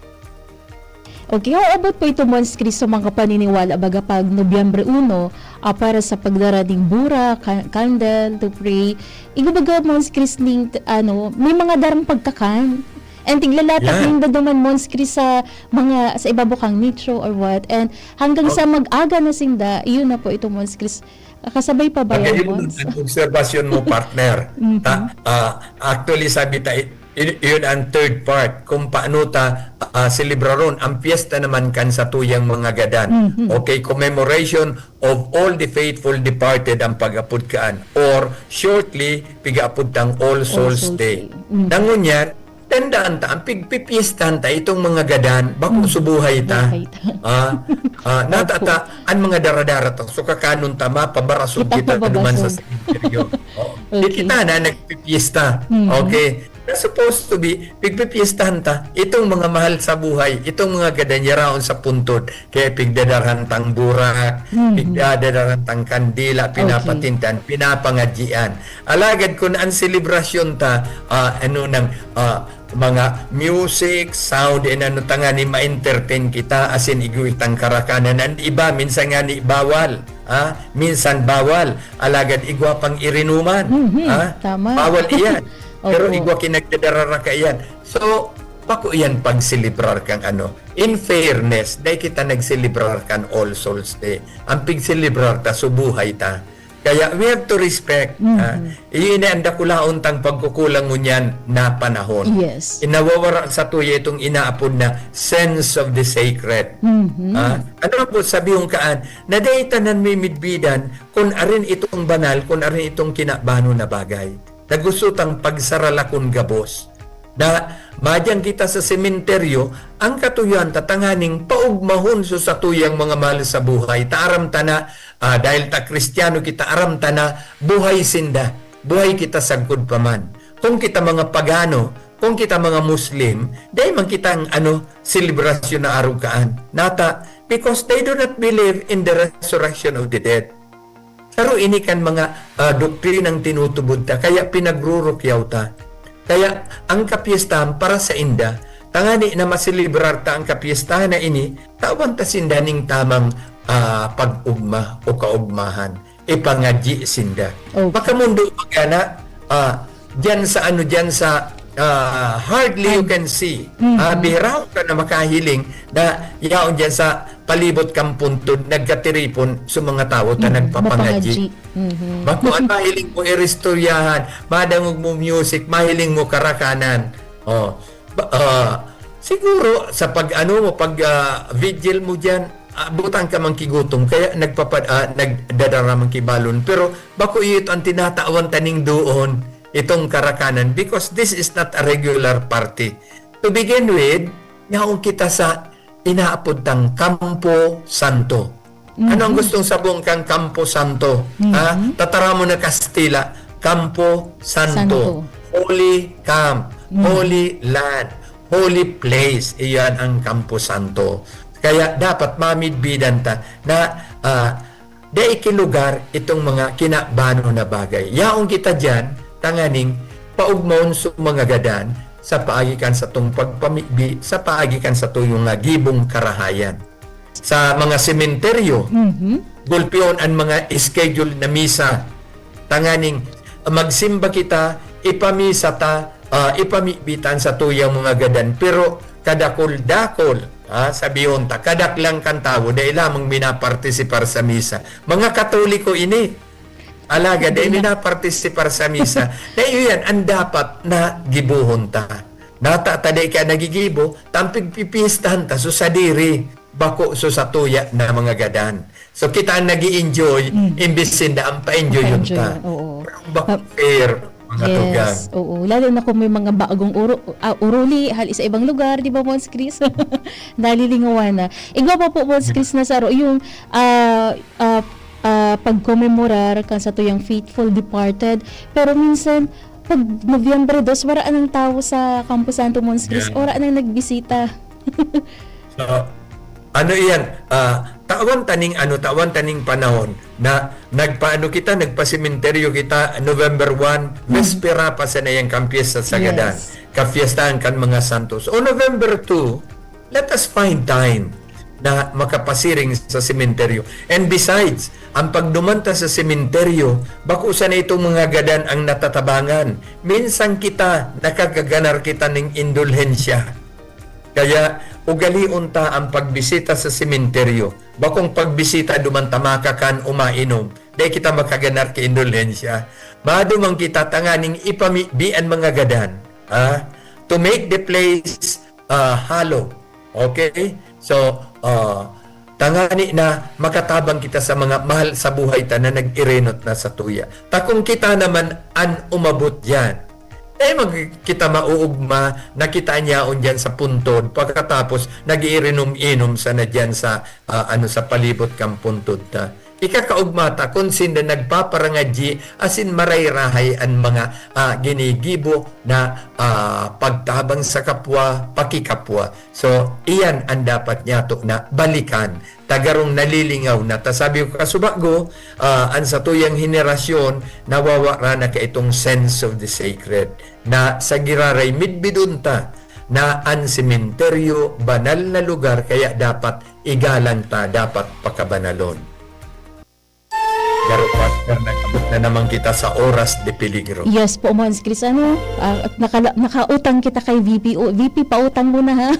Okay, aabot po ito, Mons Chris, sa mga paniniwala, baga pag Nobyembre uno, ah, para sa pagdara ning bura, ka-, candle, to pray. Igo baga, Mons Chris, ning, ano, may mga darang pagkakan. And tiglalata Yeah. ninda duman, Mons Chris, sa mga, sa ibabaw kang nicho or what. And hanggang Oh. sa mag-aga na sinda, iyon na po ito, Mons Chris. Kasabay pa ba yan, Magayon Mons? ang obserbasyon mo, partner. Mhm. Ta-, ah, actually, sabi ta, i-, i-, yun ang third part, kung paano ta, ah, selebraron ang piyesta naman kan satuyang mga gadan. Mhm. Okay, commemoration of all the faithful departed ang pag-apod kaan. Or, shortly, piga-apod tang All All Souls Souls Day. Day. Mhm. Nangunyan, tandaan ta, ang pigpipiestahan ta, itong mga gadan, bako Mhm. subuhay ta. Buhay ta. Ah, ah, nata Opo. ta, ang mga daradara ta, so kakanon ta, mapabarasog Kita kita duman sa pababarasog. sementeryo. Oo. Di Okay. kita na nagpipiesta. Mhm. Okay. Na supposed to be, pigpipiestahan ta itong mga mahal sa buhay, itong mga gadan yaraon sa puntod. Kaya pigdadarhan tang burak, Mhm. pigdadarhan tang kandila, Okay. pinapatintan, pinapangadyian. Alagad kun ang selebrasyon ta, ah, ano nang, ah, mga music, sound, and ano ta ngani, ma-entertain kita, asin igwa tang karakanan. Ang iba, minsan ngani bawal, ha? Minsan bawal. Alagad igwa pang irinuman, Mhm, ha? tama. Bawal iyan. Pero Opo. igwa kinagdadarara ka iyan. So, bako iyan pagselebrar kan ano. In fairness, dai kita nagselebrar kan All Souls Day. Ang pigselebrar ta, so buhay ta. Kaya we have to respect, Mhm. ah, iyon na ang dakulaon tang pagkukulang ngunyan na panahon. Yes. Inawawara sa tuya itong inaapod na sense of the sacred. Mhm. Ah, ano po sabi yung kaan, na dai tanan may midbidan kung arin itong banal, kung arin itong kinabano na bagay. Na gusto tang pagsaralakon gabos. Na madyan kita sa sementeryo, ang katuyohan ta tanganing paugmahon so satuyang mga mahal sa buhay. Ta aram ta na, ah, dahil ta Kristiyano kita, aram ta na buhay sinda, buhay kita sagkod pa man. Kung kita mga pagano, kung kita mga Muslim, dai man kita ang, ano, selebrasyon na arog kaan. Nata, because they do not believe in the resurrection of the dead. Saro ini kan mga, ah, doktrinang tinutubod ta, kaya pinagrurukyaw ta. Kaya ang kapyestahan para sa inda, tangani na maselebrar ta ang kapyestahan na ini, tawan ta sinda ning tamang, ah, pag-ugma o kaugmahan. Ipangadyi sinda. Okay. Makamundo pa ka na, ah, diyan sa ano, diyan sa, ah, hardly you Hard- can see. Mhm. Ah, bihiraw ka na makahiling na yaon diyan sa palibot kan puntod, nagkatiripon sa mga tawo ta Mhm. nagpapangadyi. Mapangadyi. Mhm. Bako an mahiling mo iristoryahan, madangog mo music, mahiling mo karakanan. Oh. Ba, ah, siguro sa pag-ano mo, pag, ah, vigil mo diyan, ah, butang ka man ki gutom, kaya nagpapa-, ah, nagdadara man ki balon. Pero bako iyo an tinatawan ta ning doon, itong karakanan, because this is not a regular party. To begin with, yaon kita sa inaapod tang Campo Santo. Ano ang Mhm. gustong sabong kan Campo Santo? Mhm. Ha? Tataramon na Kastila, Campo Santo. Santo. Holy camp, Mhm. holy land, holy place. Iyan ang Campo Santo. Kaya dapat mamidbidan ta na, ah, dai ki lugar itong mga kinabano na bagay. Yaon kita diyan, tanganing paugmahon sa mga gadan, sa paagi kan satong pagpamibi, sa paagi kan satuyang nga gibong karahayan. Sa mga sementeryo, Mhm. gulpion an mga schedule na misa. Tanganing magsimba kita, ipamisa ta, ah, ipamibi ta an satuyang mga gadan. Pero kadakul-dakul, ah, sabihon ta, kadaklan kan tawo, dai lamang minapartisipar sa misa. Mga Katoliko ini. Alagad, dai Hindi na. minapartisipar sa misa. Na iyan, ang dapat na gibohon ta. Nata ta dai kaya nagigibo, ta pigpipistahan ta so sadiri, bako so satuya na mga gadan. So, kita ang nag-i-enjoy, Mm. imbis sinda ang pa-enjoy yun ta. Pa-enjoy, oo. Pero bako Pa- fair, mga Yes, tugang. oo. Lalo na kung may mga bagong uro-, ah, uruli, hali sa ibang lugar, di ba, Mons Chris? Nalilingawan na. Igwa pa po, Mons Chris, na saro, yung, ah, ah, ah, pagkomemorar kan satuyang faithful departed. Pero minsan, pag Nobyembre dos, wala nang tao sa Campo Santo, Mons Chris, Yeah. wala nang nagbisita. So, ano iyan? Ah, tawan taning ano, tawan taning panahon na nagpaano kita, nagpasementeryo kita November one, Hmm. bespera pa sa nayang kampyesta sa gadan, Yes. kapiestahan kan mga santos. O November two, let us find time na makapasiring sa sementeryo. And besides, ang pagduman ta sa sementeryo, bako sana itong mga gadan ang natatabangan. Minsan kita, nakagaganar kita ning indulhensya. Kaya, ugalion ta ang pagbisita sa sementeryo. Bakong pagbisita duman ta makakan o mainom. Dai kita makaganar ki indulhensya. Maduman kita tanganing ipamibi an mga gadan. Ha? To make the place, ah, hallow. Okay? So, ah, tangani na makatabang kita sa mga mahal sa buhay ta na nag-irinot na sa tuya. Ta kung kita naman an umabot diyan, eh, mag-, kita mauugma, nakita niyaon diyan sa puntod, pagkatapos nag-iirinom-inom sana diyan sa, ah, ano, sa palibot kang puntod ta. Ikakaugma ta kun sinda nagpaparangadyi asin maray-rahay an mga, ah, ginigibo na, ah, pagtabang sa kapwa, pakikapwa. So, iyan an dapat niyato na balikan. Ta garong nalilingaw na. Ta sabi ko, kasubago, ah, an satuyang henerasyon nawawara na kaitong sense of the sacred, na sa giraray midbidon ta na an sementeryo, banal na lugar, kaya dapat igalang ta, dapat pakabanalon. Garo, Pastor, nag-abot na naman kita sa oras de peligro. Yes po, Mons Chris. Ano, ah, nakala-, nakautang kita kay V P. O, V P, pautang muna, ha?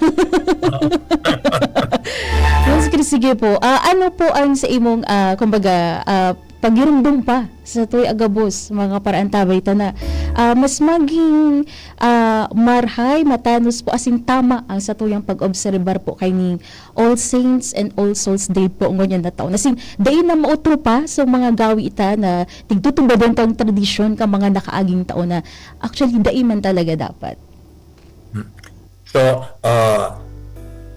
Mons Chris, sige po. Ah, ano po ang sa imong, ah, kumbaga, ah, pagirumdom pa sa tuya gabos, mga paraantabay ta na, ah, mas maging, ah, marhay, matanos po, asin tama ang satuyang pag-obserbar po kaining All Saints and All Souls Day po ngunyan na taon. Asin, dai na mautro pa sa mga gawi ita na tigtutubadon tang tradisyon ka mga nakaaging taon na actually, dai man talaga dapat. Hmm. So, ah,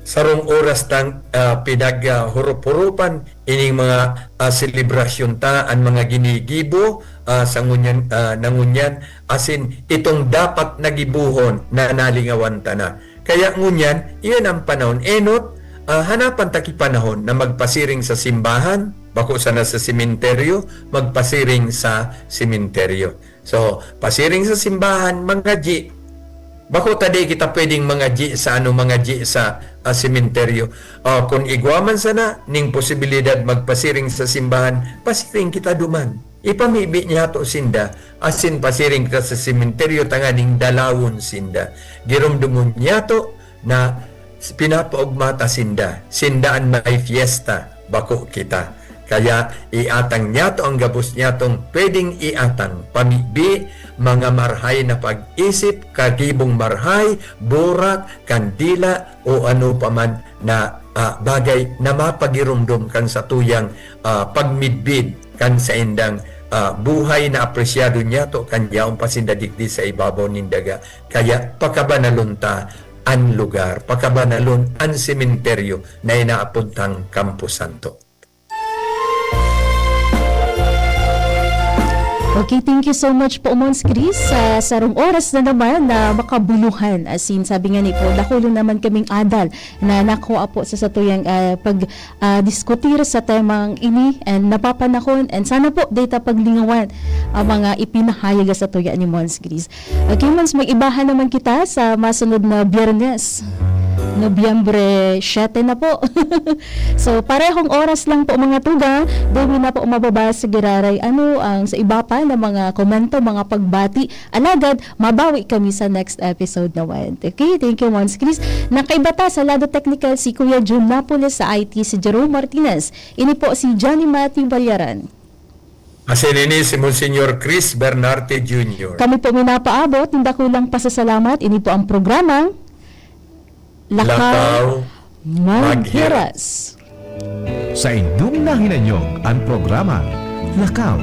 sarong oras tang, ah, pinag, ah, hurup-hurupan ining mga, ah, selebrasyon ta, an mga ginigibo, ah, sa ngunyan, ah, na ngunyan, asin itong dapat na gibohon na nalingawan ta na. Kaya ngunyan, iyan ang panahon. Enot, ah, hanapan ta ki panahon na magpasiring sa simbahan, bako sana sa sementeryo, magpasiring sa sementeryo. So, pasiring sa simbahan, mangadyi. Bako ta di kita pwedeng mangadyi sa ano, mangadyi sa, ah, sementeryo. Ah, kun igwa man sana ning posibilidad magpasiring sa simbahan, pasiring kita duman. Ipamibi niyato sinda, asin pasiring kita sa sementeryo tanganing dalawon sinda. Giromdomon niyato na pinapaogma ta sinda. Sinda an may fiesta, bako kita. Kaya iatang niyato ang gabos niyatong pwedeng iatang, pamibi, mga marhay na pag-isip, kagibong marhay, burak, kandila, o ano pa man na, ah, bagay na mapagiromdom kan satuyang, ah, pagmidbid kan saindang, ah, buhay na apresyado niyato kan yaon pa sinda digdi sa ibabaw nin daga. Kaya pakabanalon ta an lugar, pakabanalon an sementeryo na inaapod tang Campo Santo. Okay, thank you so much po, Mons Chris. Sa sarong oras na naman na makabuluhan. As in, sabi nga ni po, dakulon naman kaming adal na nakuha po sa satuyang, ah, pag, ah, diskutir sa temang ini and napapanahon. And sana po, data paglingawan ang mga ipinahayag sa tuya ni Mons Chris. Okay, Mons, mag-ibahan naman kita sa masunod na Biyernes, Nobyembre siete na po. So, parehong oras lang po, mga tugang. Dumi na po mababa sa giraray, ano, ang sa iba pa na mga komento, mga pagbati. Alagad, mabawi kami sa next episode naman. Okay, thank you, Mons Chris. Nakaiba ta sa lado technical si Kuya Jun Napoles, sa I T si Jerome Martinez. Ini po si Johnny Matthew Balyaran. Asin ini si Monsignor Chris Bernarte Junior. Kami po minapaabot nin dakulang pasasalamat. Ini po ang programang Lakaw Lakaw Maghiras. Maghiras. Sa inyong nahinanyog an programang Lakaw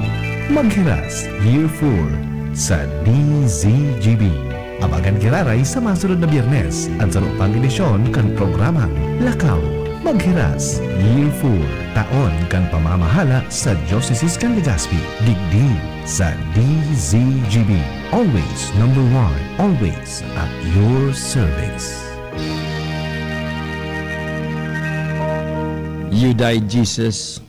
Maghiras Year four sa D Z G B. Abagan giraray sa masunod na Biyernes an saro pang edisyon kan programang Lakaw Maghiras Year four, taon kan pamamahala sa Diocese kan Legazpi, digdi sa D Z G B. Always number one, always at your service. You died, Jesus,